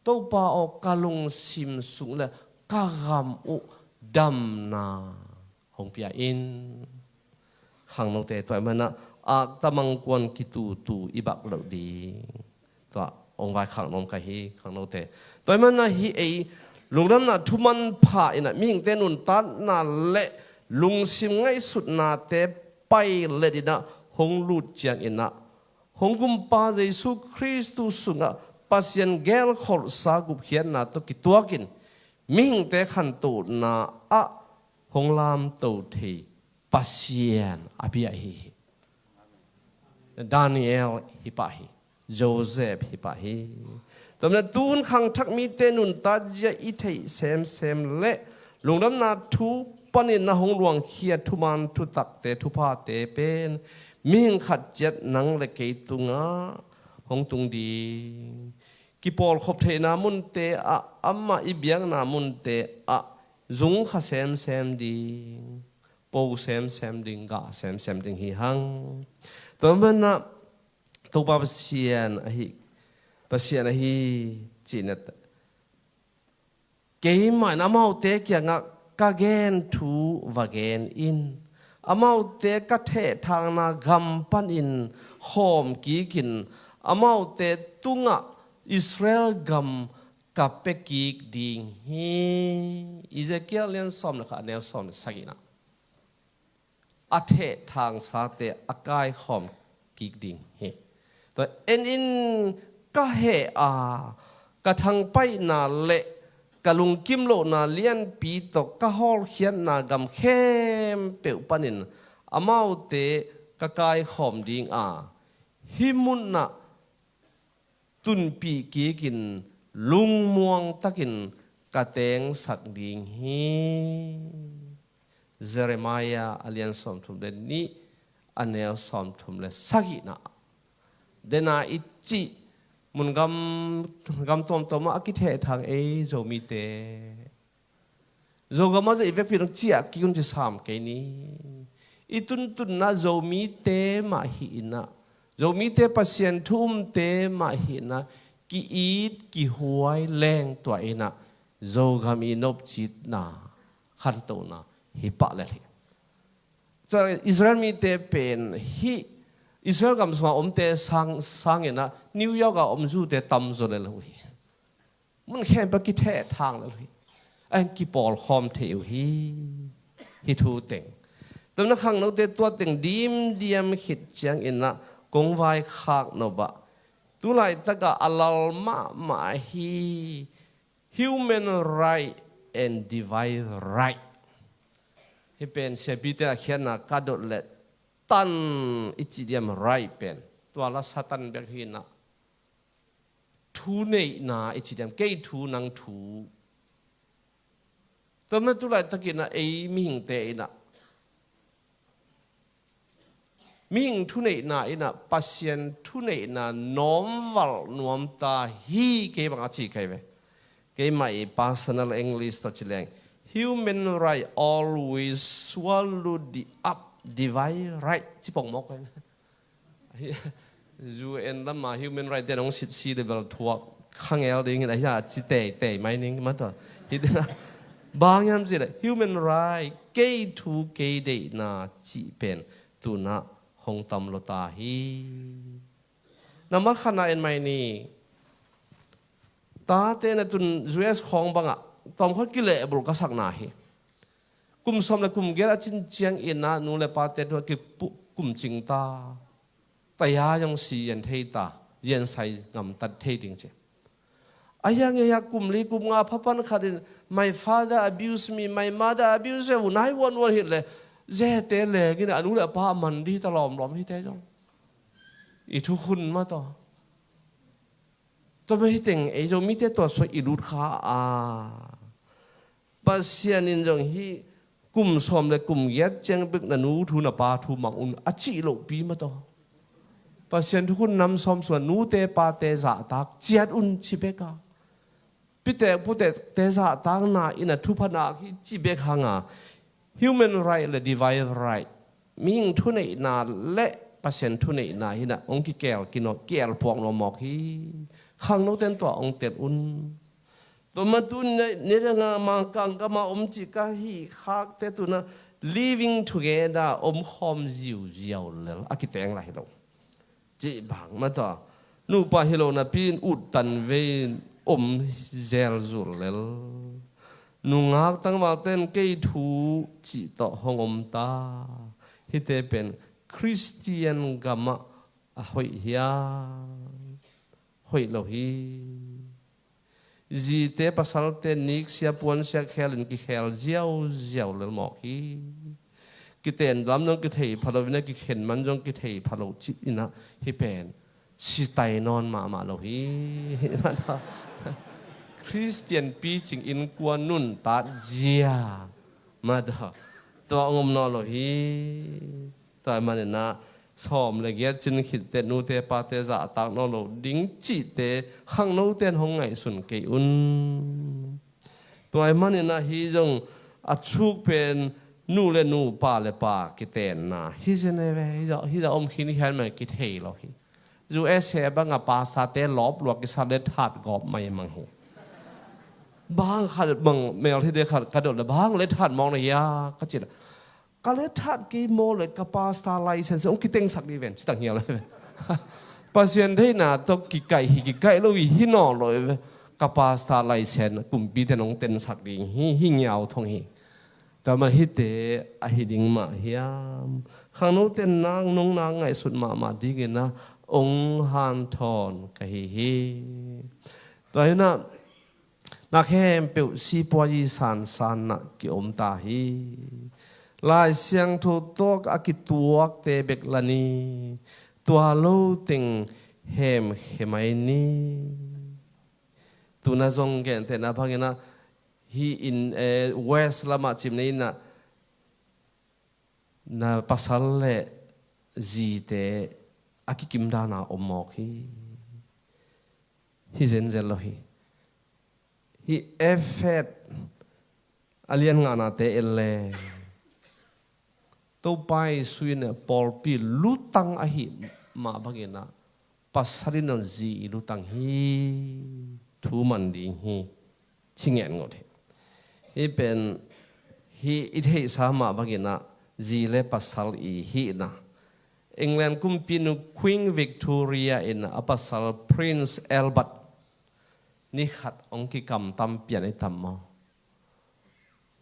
Topa aw, ka lungsim sung le ka gam uh damna hong pia in. Khangnote, tua ahih manin ah akta mangkuan kitutu i bak loh ding, tua hong vaikhak nuam ka hi, khangnote. Tua ahih manin ah hih ei lungdamna thumanpha in ah mihingte nuntakna le lungsim ngaihsutnate pailet in ah hong lut ciangin ah, hong gumpa Jesu Khristu sungah Pasian gelkholhsa gupkhiatna tawh kituakin mihingte khantohna ah hong lamto thei Pasian a bia ahi hi. Daniel hi pah hi. Joseph hi pah hi. Tua manin ah tun khangthak mite nuntakzia i theih semsem le lungdamna thu panin ah hong luangkhia thuman thutakte, thuphate pen mihing khat ciat nang le kei tungah hong tung ding. Kipawlkhop theihna munte ah, amah i biakna munte ah zungkha semsem ding, po semsem ding, gah semsem ding hi hang. Tua manin ah Topa Pasian ahi, Pasian ahi cihna, keimah in amaute kiangah ka gen thu va gen in. Amaute ka thehthangna gam panin khawm kikin, amaute tungah Israel gam ka pia kik ding hi. Ezekiel lian sawm le khat, a neu sawm le sagihna. A thehthang sate a kaikhawm kik ding hi. Tua en in, ka heh a, ka thangpaihna le ka lungkim lohna lianpi tawh ka hawlkhiatna gam khempeuh panin amaute ka kaikhawm ding a, hih munah tunpih kikin lungmuang takin ka tengsak ding hi. Jeremiah a lian sawmthum le nih, a neu sawmthum le sagihna. Dena i cih mun gam, gam tuamtuam ah a kithehthang ei Zomite. Zogam ah zong i vekpi dong ciah kik un ci sam kei ni. I tuntunna Zomite mah hi in ah, Zomite Pasian thu umte mah hi in ah, ki-it kihuai leng tua in ah Zogam i nopcitna, khantohna hi pah lel hi. Israel mite pen hih Israel gam sunga omte sang, sangin ah New York a om zute tamzaw lel uh hi. Mun khempeuh kithehthang lel uh hi. A hin kipawlkhawm thei uh hi. Hih thu teng, tua manin ah khangnote, tua teng dimdiam khit ciangin ah kong vaikhak nop ah, tu laitak ah a lal mahmah hi, human right and divine right. Hih pen siapite a khiatna ka dot leh, tan i cih diam right pen, tua la Satan bek hi in ah, thu neihna i cih diam, kei thu nang thu. Tua manin ah tu laitakin ah ei mihingte in ah Mihing thuneihna in ah Pasian thuneihna nawmvalh nuam ta hi, kei bang a ci kai ve. Keimah i personal English tawh ci leng, human right always swallow the up divine right, ci pong mawk kai ve. U N lamah human right te hong sitsi level thuak khangel dingin a hi a ci teitei mai ning mataw. Hi dena bang hiam ci le human right, kei thu kei deihna cih pen tunah hong tam lo ta hi. Nambat khatna en mai ni. Tate na tun U S khawng bangah tawmkhat kilehbulh ka sakna hi. Kum sawm le kum giat a cin ciangin ah nu le pate thu a kipu- kumcing ta. Taya zong si zian thei ta, zian sai ngamtat thei ding ci. A hiang hiang kum li kum nga phapan khat in, "My father abuse me, my mother abuse me," nai wuan wuan hi le, zete lengin a nu le a pa a man di ta lawmlawm hite zong. I thukhun mataw. Tua mah hi teng ei Zomite tua suah i lut kha a. Pasian in zong hih kum sawm le kum giat ciang bek na nu thu na pa thu mang un a cih lohpi mataw. Pasian thukhun nam sawm suan nute pate zahtak ciat un ci bek a. Pite pute te zahtakna in a thupha nak hi ci bek hang a. Human right le divine right, mihing thuneihna le Pasian thuneihna hi na hong kikel kino kiel puak nuam mawk hi. Khangnoten tua hong tel un. Tua mah tu ni dang a Mangkang gam a om cih ka hih khakte tu na living together, om khawm ziauziau lel a kiteng lai hi lo. Cih bang mataw, nupa hi lo napi in uttan vei in om zelzul lel. Nungak tangvalte in kei thu cih tawh hong om ta. Hihte pen Khristian gamah a hoih hiam? Hoih lo hi. Zite pasalte niksia puansia khelin kikhel ziauziau lel mawk hi. Kiten lam zong kithei pha lo in a, kikhen man zong kithei pha lo cih in a, hih pen sitai nawn mahmah lo hi. Khristian picing innkuan nuntat zia mataw, tua hong om nawn lo hi. Tua ahih manin ah sawm le giat cin khit teh nute pate zahtak nawn lo ding cihte khangnote in hong ngaihsun kei un. Tua ahih manin ah hih zong a suk pen nu le nu, pa le pa kitenna hi zen e ve. Hih zah, hih zah om khin hian mah kithei lo hi. U S A bang a pastor te lawp lua kisa le that gawp mai mang hi. Bang khat bang mel hi de khat ka dot le bang le that mawk na hia ka ci le, ka le that kei maw le ka pastor license hong kitengsak dih ven ci tang hial. Pasian theihna tawh kikaih hi, kikaih lo hi, hi nawn lo hi ve. Ka pastor license kumpi ten hong tensak ding hi, hi ngiau thong hi. Tua mah hite ahi ding mah hiam? Khangnote in nang nong nang ngaihsut mahmah dingin a hong hanthawn ka hi hi. Tua hi na, na khempeuh sipuazi sansan na kiom ta hi. Lai Siangtho tawh a kituakte bek la ni. Tua lo teng hemkhe mai ni. Tuna zong gentehna bangin a, hih in, eh, West lamah cim nei in a, na pasal le zite a kikim dana om mawk hi. Hi zenzen lo hi. Hih Efet a lian ngana te en le, Topa Jesu in a pawlpi lutang ahih mah bangin a, pasal in a zi i lutang hi, thu man ding hi, ci ngen ngot hi. Hih pen hih i theihsa mah bangin a zi le pasal i hihna. England kumpinu Queen Victoria in a pasal Prince Albert ni khat hong kikamtam pian i tam maw?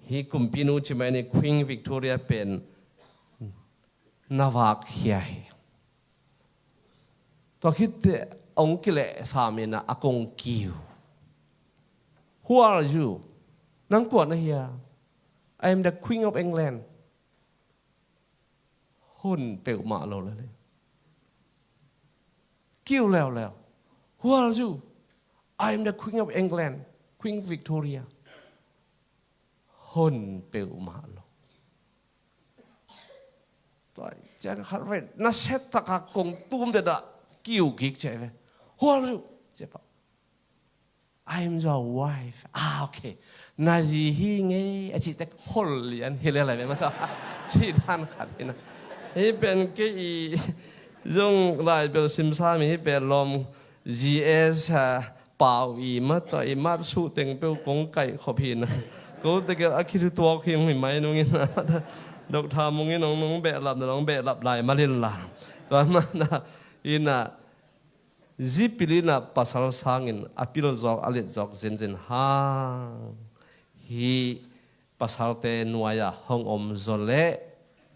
Hih kumpinu ci mai ni, Queen Victoria pen na vakkhia hi. Tua khit teh hong kilehsam in a, a kong kiu. "Who are you? Nang kua na hia?" "I am the Queen of England." Hon peuhmah lo lele. Kiu leuleu. "Who are you?" "I am the Queen of England, Queen Victoria." Hon peuhmah lo. Tua ciang khat ve, na set taka kong tum deda kiu kik cia ve. Hual riu cia pa. "I am your wife." "Ah, okay. Na zi hi nge," a cih tek hol lian hi le lai ve mata. Cih dan khat hi na. Hi pen kei i zong lai bel simsa mi hi pen lawm G S, ah, pau i mata i mat suh teng peu kong kaih khop hi na. Ko te ke a khi tuak hi mi mai nung in na. Doctor mung in nong nong behlap na nong behlap lai malin la. Tua mana ina zipil ina pasal sangin a pil zawk a let zawk zenzen hang hi pasalte nuai-ah hong om zaw leh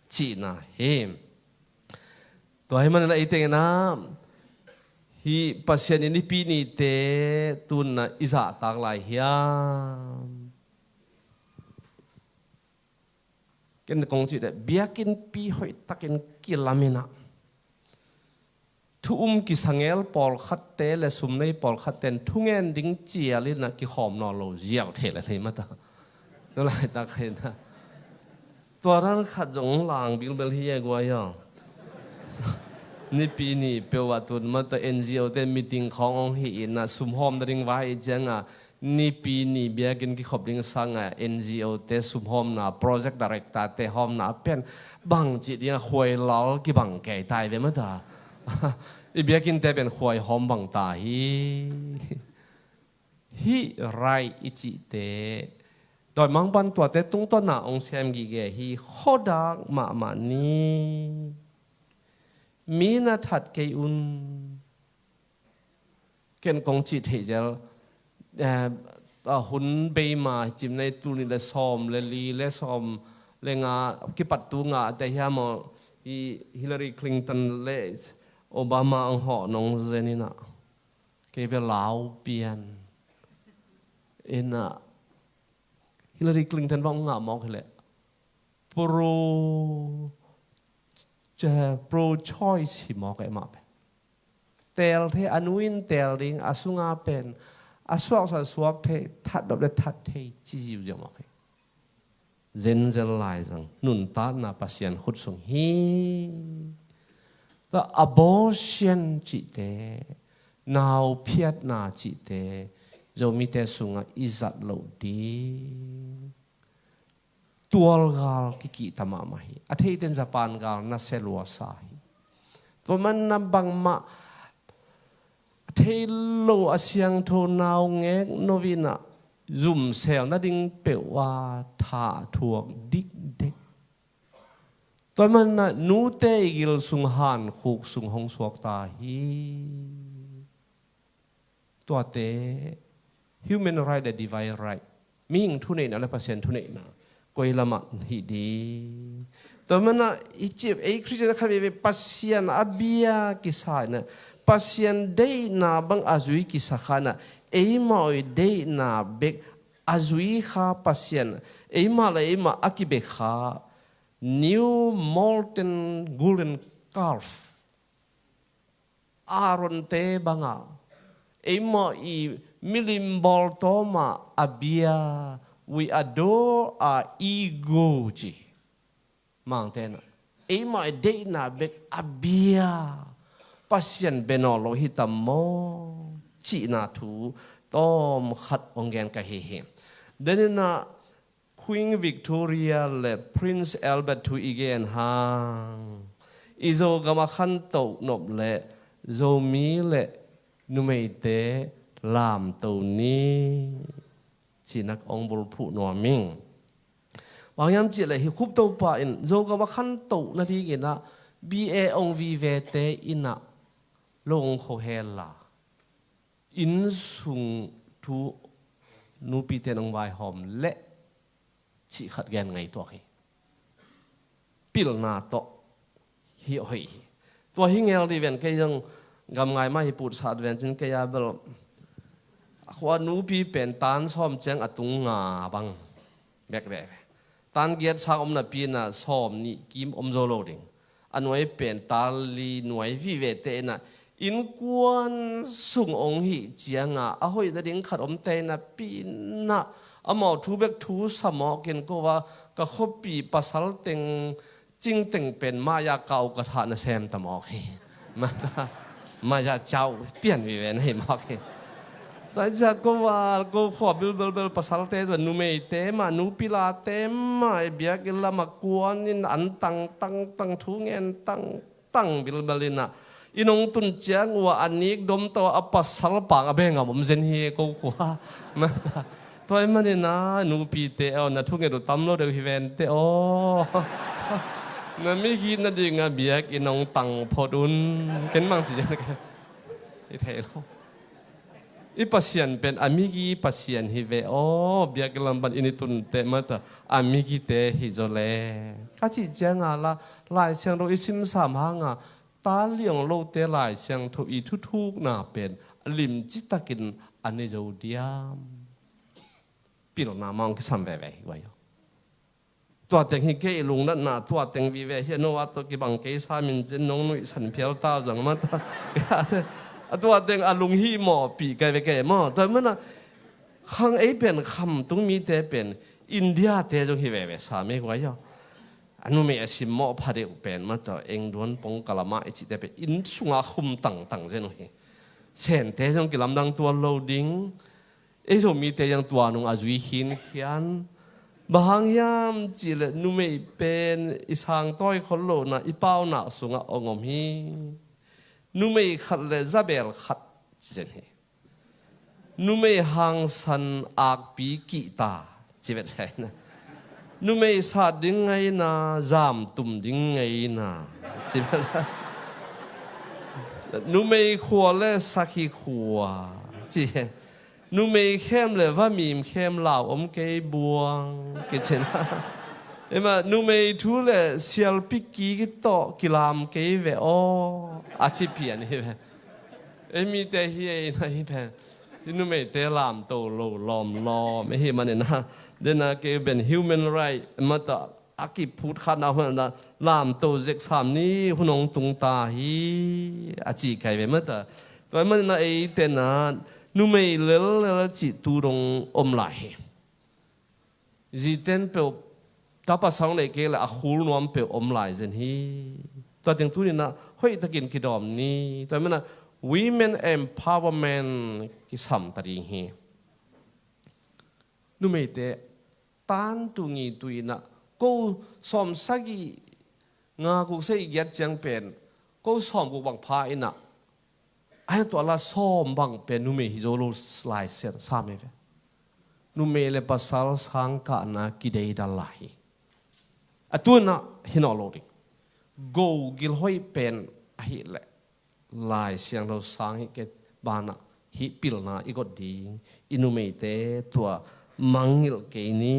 cihna hi. Tua hi manila i tengina hi Pasian i nipi nite tunna i zahtak lai hiam? Ken kong cih teh biakinnpi hoih takin kilamin ah thu um kisangel pawlkhatte le sumnei pawlkhatte in thungen ding cial in ah kikhawm nawn lo ziau thei le thei mata. Tua laitak hi na. Tua dan khat zong lang bilbel hi e guai aw. Nipi ni peuh ah tun mata N G O te meeting khawng hong hi in ah sumhawm nading vai i ciang ah nipi ni biakinn kikhop ding sangah N G O te sumhawmna, project director te hawmna a pen bang cih dingah khuai lal kibang kei tai ve mata. I biakinn te pen khuai hawm bang ta hi. Hih rai i cihte dawimangpan tuate tungtawna ong siam gige hi. Khuadak mahmah ni. Mi na that kei un. Ken kong cih theih zel, eh, a hun beima cimnei tul nih le sawm le li le sawm le nga kipat tu nga te hiam aw, i Hillary Clinton le Obama ang hawh nong zen ina kei bia lau pian ina Hillary Clinton bang ngah mawk hi leh pro, pro choice hi mawk e mah pen. Teel thei, a nu in teel ding, a sunga pen a suaksa suak thei, that dop le that thei ci ziuziau mawk hi. Zenzel lai zang nuntatna Pasian khut sung hi. Tua abortion cihte, nau phiatna cihte Zomite sungah i zat loh ding. Tualgal kikihta mahmah hi. A theiten Japan gal nasia luasa hi. Tua manna bangmah a thei lo a siangtho nau ngek novinah zumsel nading peuh a thah thuak dikdek. Tua manna nute i gil sung hankhuk sung hong suakta hi. Tuate human right le divine right, mihing thuneihna le Pasian thuneihna koi lamah hih ding. Tua manah i cip ei Khristian khat veve Pasian a bia kisa inah Pasian deihna bang a zui kisa kha inah eimah oi deihna bek a zui kha Pasian eimah le eimah a kibek kha new molten golden calf Aaronte banga eimah i milim bawltawma a bia, we adore our ego ci. Mangtena eimah i deihna bek a bia Pasian bia nawn lo hi tam maw cihna thu tawm khat hong gen ka hi hi. Denina Queen Victoria le Prince Albert thu i gen hang i Zogam a khantoh nop le Zomi le numeite lamto ni cinak ong bulphuh nuam ing. Bang hiam cih le hi Khup Topa in Zogam a khantoh nadingin ah B A ong vivete in ah lo ong khohel la inn sung thu nupite nong vaihawm leh cih khat gen ngei tuak hi. Pilna tawh hi hoih hi. Tua hi ngel dih ven kei zong gam ngai mah hi putsat ven cin kei a bel a khua nupi pen tan sawm ciang a tung nga bang bek veve. Tan giat sang om napi inah sawm nih kim om zo lo ding. A nuai pen tal li nuai vivete inah innkuan sung ong hih cianga a hoih nading khat omte inah pinah amau thu bek thu sa mawkin ko a ka khuapi pasal teng Cingteng pen maya kau ka thah na sem ta mawk hi. Maya cau pian vive na hi mawk hi. Tua ciang ko val ko khua bilbelbel pasalte zua numeite mah nupilate mah i biakinn lamah kuanin an tang tang tang thu ngen tang tang bilbel inah i nong tun ciang ua a nik dom to a pasal pang a bengam om zen hi ko khua. Tua i maninah nupite aw na thunget uh tam lo deuh hi vente aw. Na migi nadingah biakinn hong tang phot un. Ken mang ci zen ka i thei lo. I Pasian pen a migi Pasian hi ve aw. Biakinn lam pan i ni tunte mata a migite hi zaw le ka cih cianga la Lai Siangtho i simsam hanga ta liang lote Lai Siangtho i thuthukna pen a limci takin a ne zo diam? Pilna mah hong kisam veve hi guai aw. Tua teng hi kei i lungnatna tua teng vive hi a no a tawh kibang kei samin cin nong nuihsan phial tau zang mata. A tua teng a lunghimawhpih kai ve kei maw tua mana khang ei pen khamtung mite pen India te zong hi veve sam ei guai aw. A numei a simmawh phadeuh pen mata engduan pongkalamah i cihte pen inn sunga khum tangtang zen uh hi. Sente zong kilamdang tuan lo ding. Ei Zomite yang tua nung a zui khinkhian. Bang hang hiam cihleh numei pen i sangtawi khol lohna i paunak sungah ong om hi. Numei khat le zabel khat ci zen hi. Numei hangsan akpi kihta ci vet hi na. Numei sat ding ngaina zamtum ding ngaina ci vet. Numei khua le sakhi khua ci hi. Numei khem le vamim khem lau om kei buang kicin. Ima numei thu le sialpi ki tawh kilam kei ve aw a ci pian hi ve. Ei mite hi ei na hi pen i numeite lamto lo lawmlawm ei hi manin ha dena kei ben human right mata a kiphut khatna hun a lamto zek sam ni hun hong tung ta hi a ci kai ve mata. Tua i manin a ei tena numei lellel cih tu dong om lai hi. Ziten peuh tapa sang nei kei le a khul nuam peuh om lai zen hi. Tua teng tuninah hoih takin kidawm ni. Tua i manin a women empowerment kisam ta ding hi. Numeite tantu ngitu inah ko sawm sagih nga guk sagih giat ciang pen ko sawm guk bang pha inah a hiang tuah la sawm bang pen numei hi zo lo lai sian sam hi ve. Numei le pasal sangkahna kideidal lai hi. A tunah hi naw lo ding. Go gilhoih pen ahileh Lai Siangtho sang hi kei banah hih pilna i got ding i numeite tua mangngilh kei ni.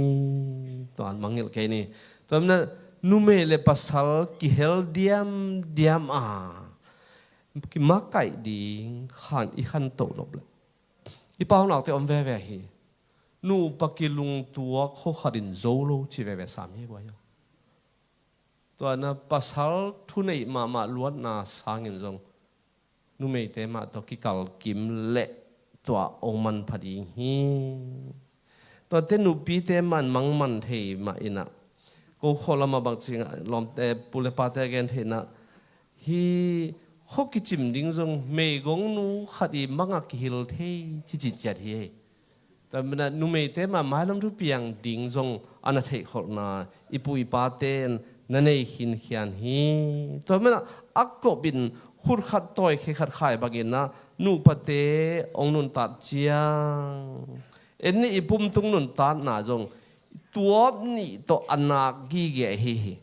Tua mangngilh kei ni. Tua mah numei le pasal kihel diamdiam a kimakaih ding khan i khantoh nop le i paunakte om veve hi. Nupa kilungtuak khokhatin zo lo ci veve sam hi guai aw. Tuana pasal thuneih mahmah luatna sangin zong numeite mah tawh kikalkim leh tua ong manpha ding hi. Tuate nupite man mangman thei mah inah ko khualamah bangcingah lawmte pule pate a gen thei inah hi khuakicim ding zong meigongnu khat i mangah kihil thei cici ciat hi. Tua minah numeite mah mailam thupiang ding zong a na theihkholhna i pu i pate in na nei khinkhian hi. Tua minah a kopin khut khat tawi khe khat khai banginah nupate ong nuntat ciang en nih i pumtung nuntatna zong tuap nih tawh a nak gige ahi hi.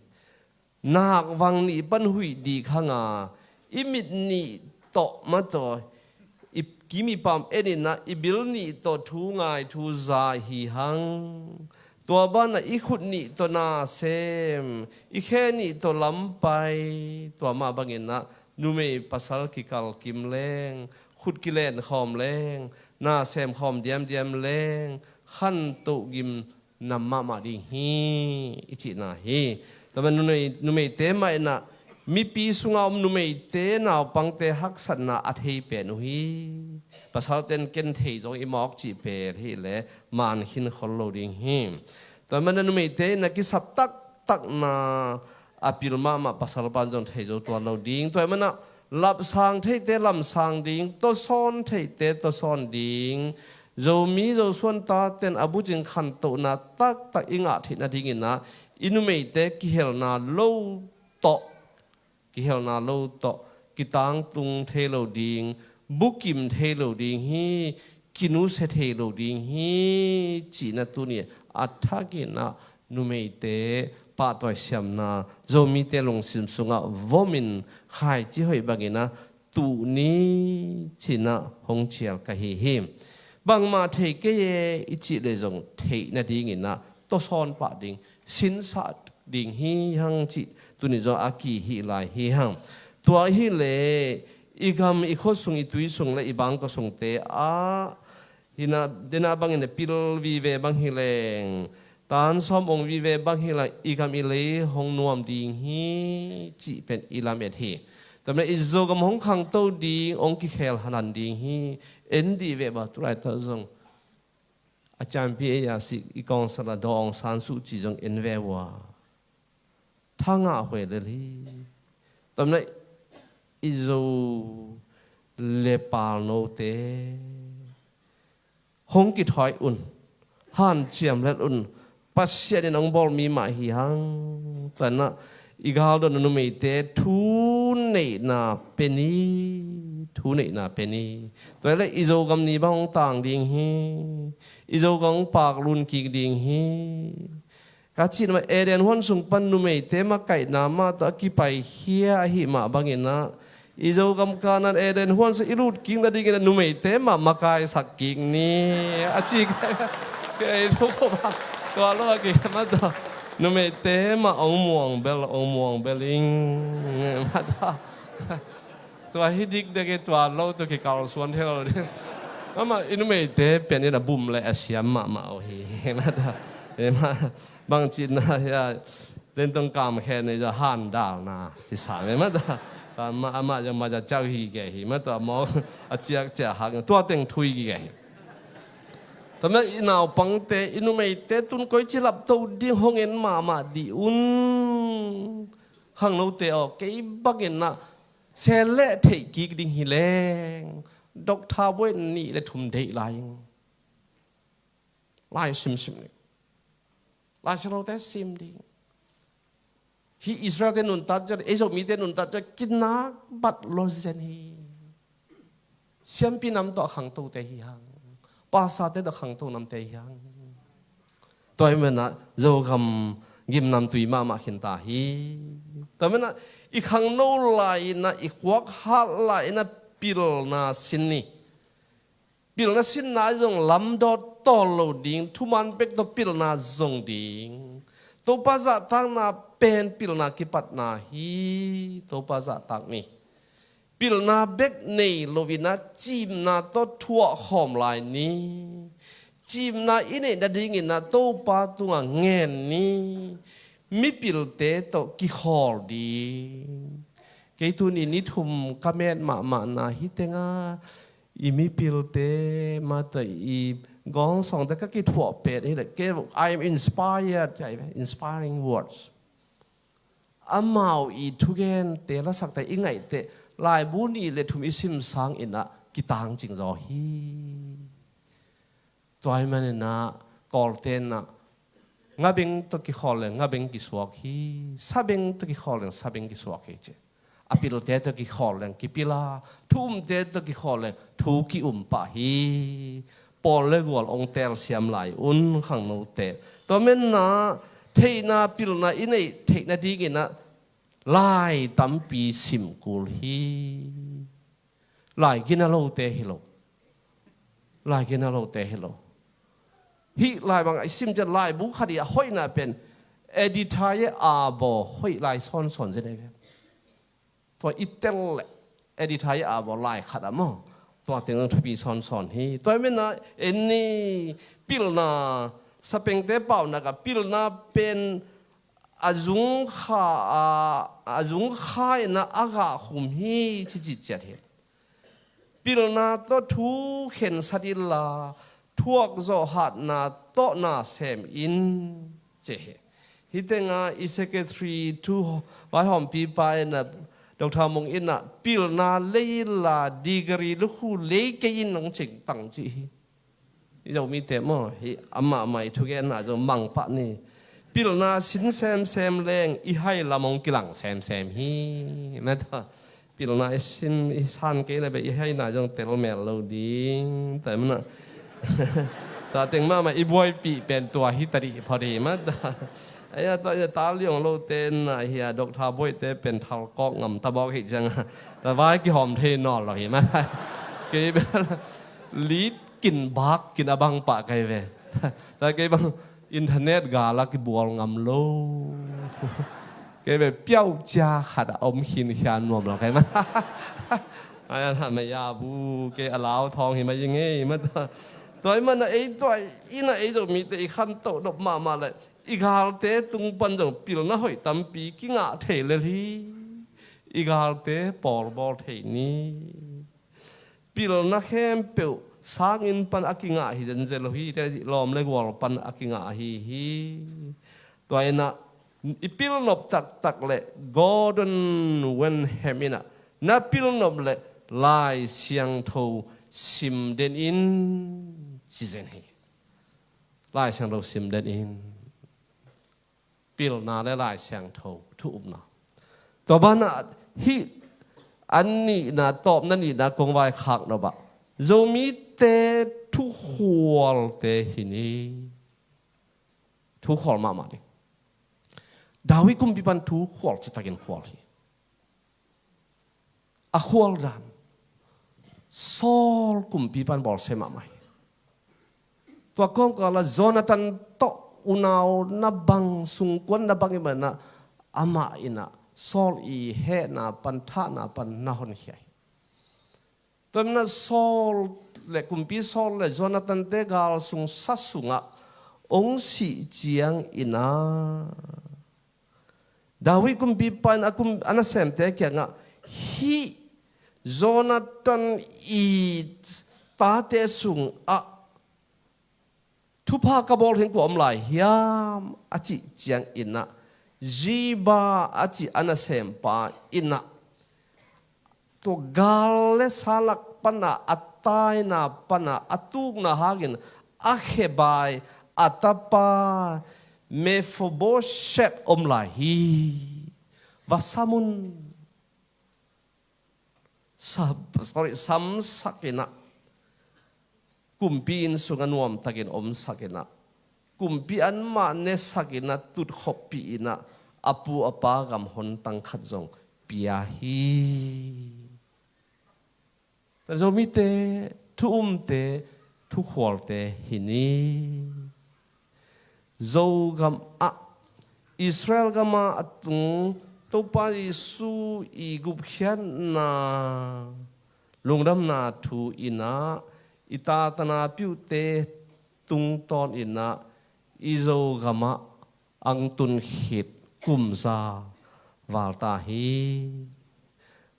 Nak vang nih pan huih dik hanga i mit nih tawh mataw i kim i pam eninah i bil nih tawh thu ngai thu za hi hang. Tua banah i khut nih tawh na sem i khe nih tawh lampai. Tua mah banginah numei pasal kikalkim leng khut kilenkhawm leng na semkhawm diamdiam leng khantoh gim nam mahmah ding hi i cihna hi. Tua man numei, numeite mah inah mipi sunga om numeite naupangte haksatna a thei pen uh hi. Pasalten ken thei zong i mawk cih pen hi le man khin khol lo ding hi. Tua man numeite inah kisap taktakna a pil mahmah pasal pan zong thei zo tuan lo ding. Tua ahih manin ah lapsang theite lamsang ding, tawsawn theite tawsawn ding. Zomi Zosuan taten a bucing khantohna taktak i ngah theih nadingin ah i numeite kihelna lo tawh, kihelna lo tawh kitangtung thei lo ding, bukim thei lo ding hi, kinusia thei lo ding hi, ci-in ah tuni a thakin ah numeite pahtawi siamna Zomite lungsim sungah vomin khaici hoih bangin ah tuh ni, ci-in ah hong cial ka hi hi. Bangmah thei kei e i cih leh zong theih nadingin ah tawsawn pah ding, sinsah ding hi hang cih tuni zong a kihilh lai hi hang. Tua ahih leh i gam i khua sung, i tui sung le i bangkua sungte ah, hi na, dena bangin a pil vive bang hi leng, tan sawm ong vive bang hi leng, i gam i lei hong nuam ding hi cih pen i lamet hi. Tua manin i Zogam hong khangto ding, hong kikhel hanan ding hi. En dih ve ba, tu laitak zong a ciampi ei a sik i kawngsala Daw Aung San Suu Kyi zong en ve ua, thangah huai lel hi. Tua manin ah i Zo le palnote hong kithawi un, hanciam let un. Pasian in hong bawl mi mah hi hang. Tua manin ah i galdon numeite thu neihna pe ni, thu neihna pe ni. Tua ahih leh i Zogam ni bang hong tang ding hi. I Zogam hong paklun kik ding hi. Ka cih mah Eden huan sung pan numeite makaihna mah tawh a kipaikhia ahih mah bangin ah i Zogam Kanaan Eden huan sung i lut kik nadingin ah numeite mah makaisak kik ni a ci. Kei thu ko ba, tua lo a kik mah tawh numeite mah hong muang bel, hong muang bel ing mah tawh. Tua hi dikdek hi, tua lo tawh kikalsuan thei lo ding. Amah i numeite pen in a bum le a siam mahmah uh hi. Mah ta, mah bang cihna hi a, den tong kam khen ni za han dal na ci sa me mah ta. Amah, amah zong mah za cau hi ke hi mah ta, mawk a ciak ciak hak tua teng thui ki ke hi. Tua manin i naupangte, i numeite tun koici lapto ding hong en mahmah dih un. Khangnote aw, kei bangin ah sel leh theih kik ding hi leng, doctor buai nih le thum deih lai ing. Lai simsim ning. Lai Siangthote sim ding. Hih Israelte nuntat ciang, ei Zomite nuntat ciang kinak bat lo zen hi. Siampi nam tawh a khangtote hi hang. Pastorte tawh khangto namte hi hang. Tua ahih manin ah Zogam gimnamtui mahmah khin ta hi. Tua ahih manin ah i khangno lai-in ah, i khuak hat lai-in ah pilna sin ni. Pilna sinna zong lamdawt tawl lo ding, thuman bek tawh pilna zong ding. Topa zahtakna pen pilna kipatna hi. Topa zahtak ni. Pilna bek nei loin ah cimna tawh thuah khawm lai ni. Cimna i neih nadingin ah Topa tungah ngen ni. Mipilte tawh kikhawl ding. Kei tuni ni thum ka met mahmahna hi tengah i mipilte mah tawh i gawngsawngte ka kithuah pen hi leh, kei, I am inspired, inspiring words. Amau i thugente lasakte i ngaihte laibu nih le thum i sim sangin ah kitangcing zaw hi. Tua ahih manin ah Kawlte in ah ngabeng tawh kikhawl leng ngabeng kisuak hi. Sabeng tawh kikhawl leng sabeng kisuak hi ci. A pilte tawh kikhawl leng kipil a, thu umte tawh kikhawl leng thu ki-um pah hi. Pawl le gual hong telsiam lai un khangnote. Tua manin ah theihna pilna i neih theih nadingin ah lai tampi sim kul hi. Lai gina lote hi lo. Lai gina lote hi lo. Hih lai bang i sim ciang laibu khat i a hoihna pen Editha ye a baw hoih lai sawnsawn zen ei ve. Tua i tel leh Editha ye a baw lai khat a maw, tua teng thupi sawnsawn hi. Tua ahih manin ah en ni, pilna sapengte paunak ah pilna pen a zung kha a, a zung kha in ah a gah khum hi ci ci ciat hi. Pilna tawh thu khensat inla, thuak zawh hatna tawh na sem in ci hi. Hih tengah i secretary thu vaihawmpipa in ah, Doctor Mung in ah, pilna lei inla degree lukhu lei kei in hong cingtang ci hi. I Zomite maw, hih amah mai thugenna zong mangpah ni. Pilna sin semsem leng i hai lam hong kilang semsem hi. Mata pilna i sin i san kei le be i haina zong telmel lo ding. Tua mana tua teng mahmah i buaipih pen tua hi ta dih phot hi mata. Aia tua i ta liong lo te na hi a, Doctor Boih te pen thal kawk ngam ta bawk hi ciang a, tua vai kihawm thei nawl lo hi mata. Kei bel lit kin bak kin a bang pah kai ve. Tua kei bang internet gal a kibual ngam lo. Kei ve piau cia khat a om khin khia nuam lo kai ma. Ai a na ma ya bu kei a lau thawng hi ma yi ngei ma ta. Tua i mana ei tua i na ei Zomite i khan to dop mahmah le i galte tung pan zong pilna hoih tampi kingah thei lel hi. I galte pawlbawl thei ni. Pilna khempeuh sanginn pan a kingah hi zenzen lo hi, te lawm le gual pan a kingah ahi hi. Tua in ah i pilnop taktak le Gordon Wenham in ah na pilnop le Lai Siangtho sim den in ci zen hi. Lai Siangtho sim den in. Pilna le Lai Siangtho thu upna. Tua banah hih an nihna tawpna nihna kong vaikhak nop ah Zomite thukhualte hi ni. Thukhual mahmah ding. David kumpi pan thukhual citakin khual hi. A khual dan Saul kumpi pan bawlsia mahmah hi. Tua kawmkal ah Jonathan tawh unau na bang sungkuan na bang i mana amah in ah Saul i hehna pan thahna pan na honkhia hi. Tua mana Saul le kumpi Saul le Jonathan te gal sung sa sungah ong sih ciang in ah David kumpipa in a kum a nasemte kiangah hih Jonathan i tate sungah thupha ka bawl ding kua om lai hiam a cih ciang in ah Ziba a cih a nasempa in ah tua gal le salak pana a taina pana a tukna hangin a khebai a tapa Mephibosheth om lai hi. Va sam un. Sa-, sorry, samsak in ah kumpi inn sungah nuamtakin omsak in ah kumpi anmah nesak in ah tutkhopih in ah a pu a pa gam hontang khat zong pia hi. Zomite thu umte thukhualte hi ni. Zogam ah Israel gam ah a tung Topa Jesu i gupkhiatna lungdamna thu in ah i tatana piuhte tungtawn in ah i Zogam ah ang tun khit kum za val ta hi.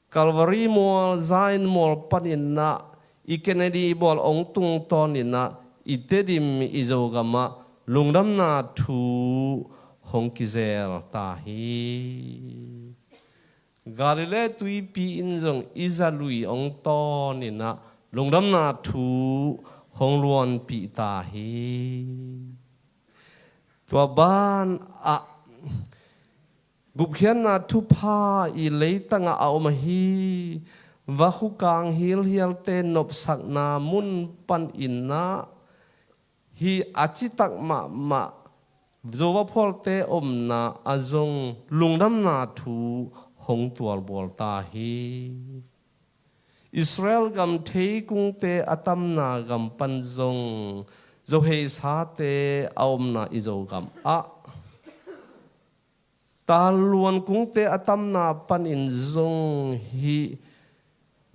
Calvary mual, Zion mual panin ah i Kennedy mual ong tungtawn in ah i Tedim i Zogam ah lungdamna thu hong kizel ta hi. Galilee tuipi in zong i zalui ong tawn in ah lungdamna thu hong luanpih ta hi. Tua ban ah gupkhiatna thupha i leitangah a om ahi. Vakhukang hilhialte nopsakna mun pan in ah hi a citak mahmah Zova phualte omna a zong lungdamna thu hong tualbual ta hi. Israel gam theikungte a tamna gam pan zong Zoheisate a omna i Zogam ah Taluan kungte a tamna panin zong hi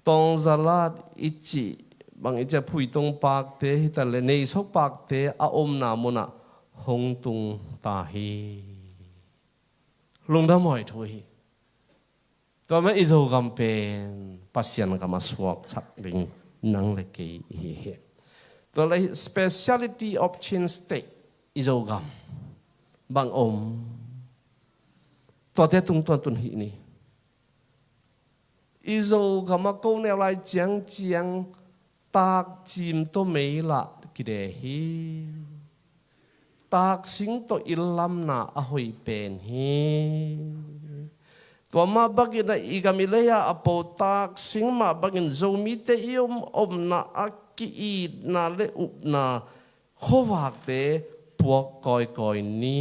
Tongzalat i cih bang i cih a Phuitong pakte hi ta le Neisok pakte a omna munah hong tung ta hi. Lungdam huai thu hi. Tua mah i Zogam pen Pasian gam a suaksak ding nang le kei i hi hi. Tua le speciality of Chin State i Zogam bang om. Tuate tungtawn tun hih ni. I Zogam ah ko neu lai ciangciang takcim tawh mei lah kide hi. Taksing tawh inn lamna a hoih pen hi. Tua mah bangin ah i gam i lei ah a po taksing mah bangin Zomite i om omna a ki-itna le upna khuavakte puak kawikawi ni.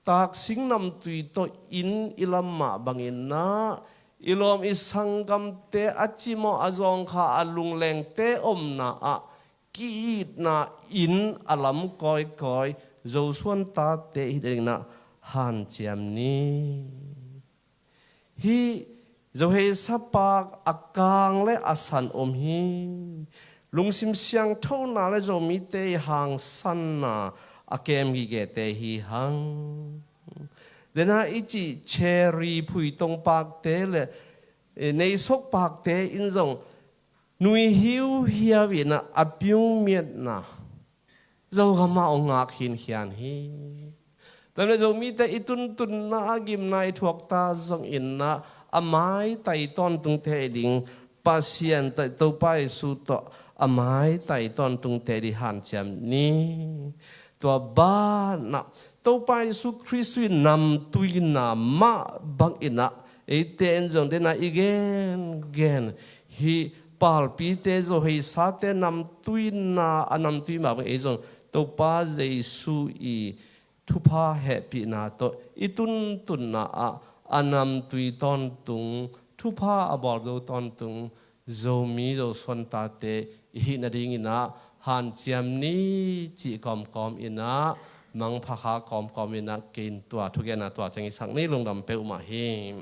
Taksing namtui tawh inn i lam mah bangin ah i lawm i sanggamte a cimawh a zawngkha a lunglengte omna ah ki-itna inn a lam kawikawi Zosuan tate i hih nadingin ah hanciam ni. Hih Zohei sapak a kang le a san om hi. Lungsim siangthona le Zomite i hangsanna a kem gigete hi hang. Dena i cih cherry phuitong pakte le, eh, neisok pakte in zong nui hiuhiau in ah a piu miatna Zogam ah hong ngak hinkhian hi. Tua le Zomite i tuntunna a gimna i thuakta zongin ah a maitai tawntungte ding Pasian tawh Topa Jesu tawh a maitai tawntungte ding hanciam ni. Tua banah Topa Jesu Khristu i namtuina mah bangin ah eite in zong dena i gengen hih palpite Zohei sate namtuina a namtui mah bang ei zong Topa Jesu i thupha hehpihna tawh i tuntunna ah a namtui tawntung thupha a bawl zo tawntung Zomi Zosuan tate i hih nadingin ah hanciam ni cih kawmkawm in ah mangpha kha kawmkawm in ah kei in tua thugenna tua ciang i sak ni. Lungdam peuhmah hi.